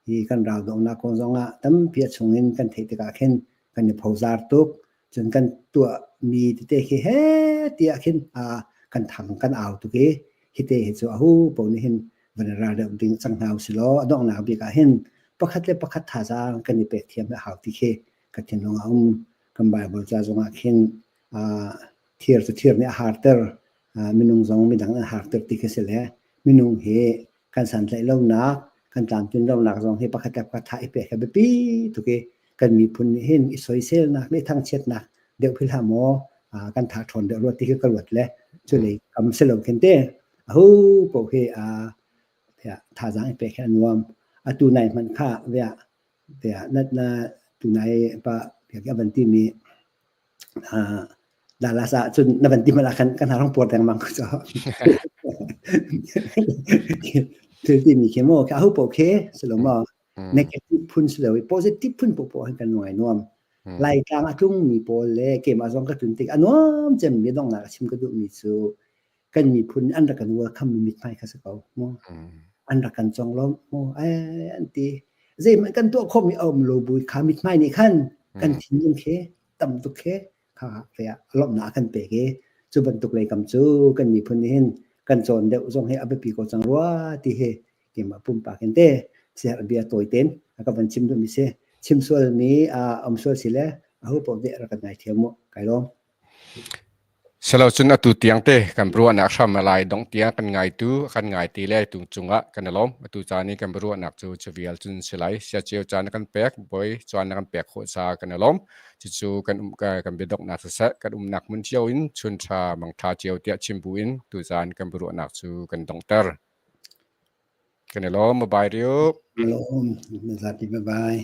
Hi kan ral donghnak kong zongah tampi a chungin kan theih tikah khin kan i phozar tuk. Cun kan tuahmi tete khi he tiah khin kan thang kan au tuk i hi te hi cu ahu paoh nih hin van i ral deuh ding cang hna usih law a donghnak bik ah hin pakhat le pakhat thazaang kan i pek thiam a hau ti khi ka thinlung ah um. Kan Bible ca zongah khin thir cu thir nih a harter, minung zong midang an harter ti khi si le minung hi kan santlaih lonak, kan tlamtlin lonak zong hi pakhat le pakhat tha i pek hi a biapi tuk i kan miphun nih hin i soiselnak le thangchiatnak deuh hi hlah maw kan tha ṭhawn deuh rua ti khi ka ruat le culei kam si lo khin te ahu paoh hi thazaang i pek hi a nuam. Atu nai hmanh kha via tiah na tunai pa a van timi Dallas ah cun na van ti hmanh ah khan kan harong puar dengmang ko cu. Thil timi khi maw ka hu po khe silo maw negative phun silo i positive phun po po han kan nuai nuam. Lai tlang a tlung mi pawl le keimah zong ka tlun tik a nuam cem mi donghnak a chim ka duh mi cu kan miphun an rak kan welcome mi mithmai kha si ko mu. An rak kan conglawmh mu ai an ti. Zeihmanh kan tuah khawhmi a um lo bu kha mithmai nih khan kan thinlung khi tam tuk khi kha ve ah lawmhnak a kan pek i cu bantuk lei kam cu kan miphun nih hin kan cawn deuh zong hi a biapi ko cang rua ti hi keimah pumpak in te siaherh bia tawi tein a ka van chim duhmi si. Chim sualmi um sual si le aho paoh nih rak kan ngaithiam mu. Kai lawm. Silo cun atu tiang te kan ruahnak hram a lai dong tiang kan ngaitu kan ngai ti le tung cungah kan i lawm. Atu caan i kan ruahnak cu cuvial cun si lai. Sia cio caan na kan pek, bawi caan na kan pek khawh ca kan i lawm. Cucu kan um kan biadonghnak siseh, kan umnak hmun cio in chun ṭha mang ṭha cio tiah chim bu in tuzaan kan biaruahnak cu kan donghter. Kan i lawm. Bye bye riu. Lawm. Na zapi bye bye.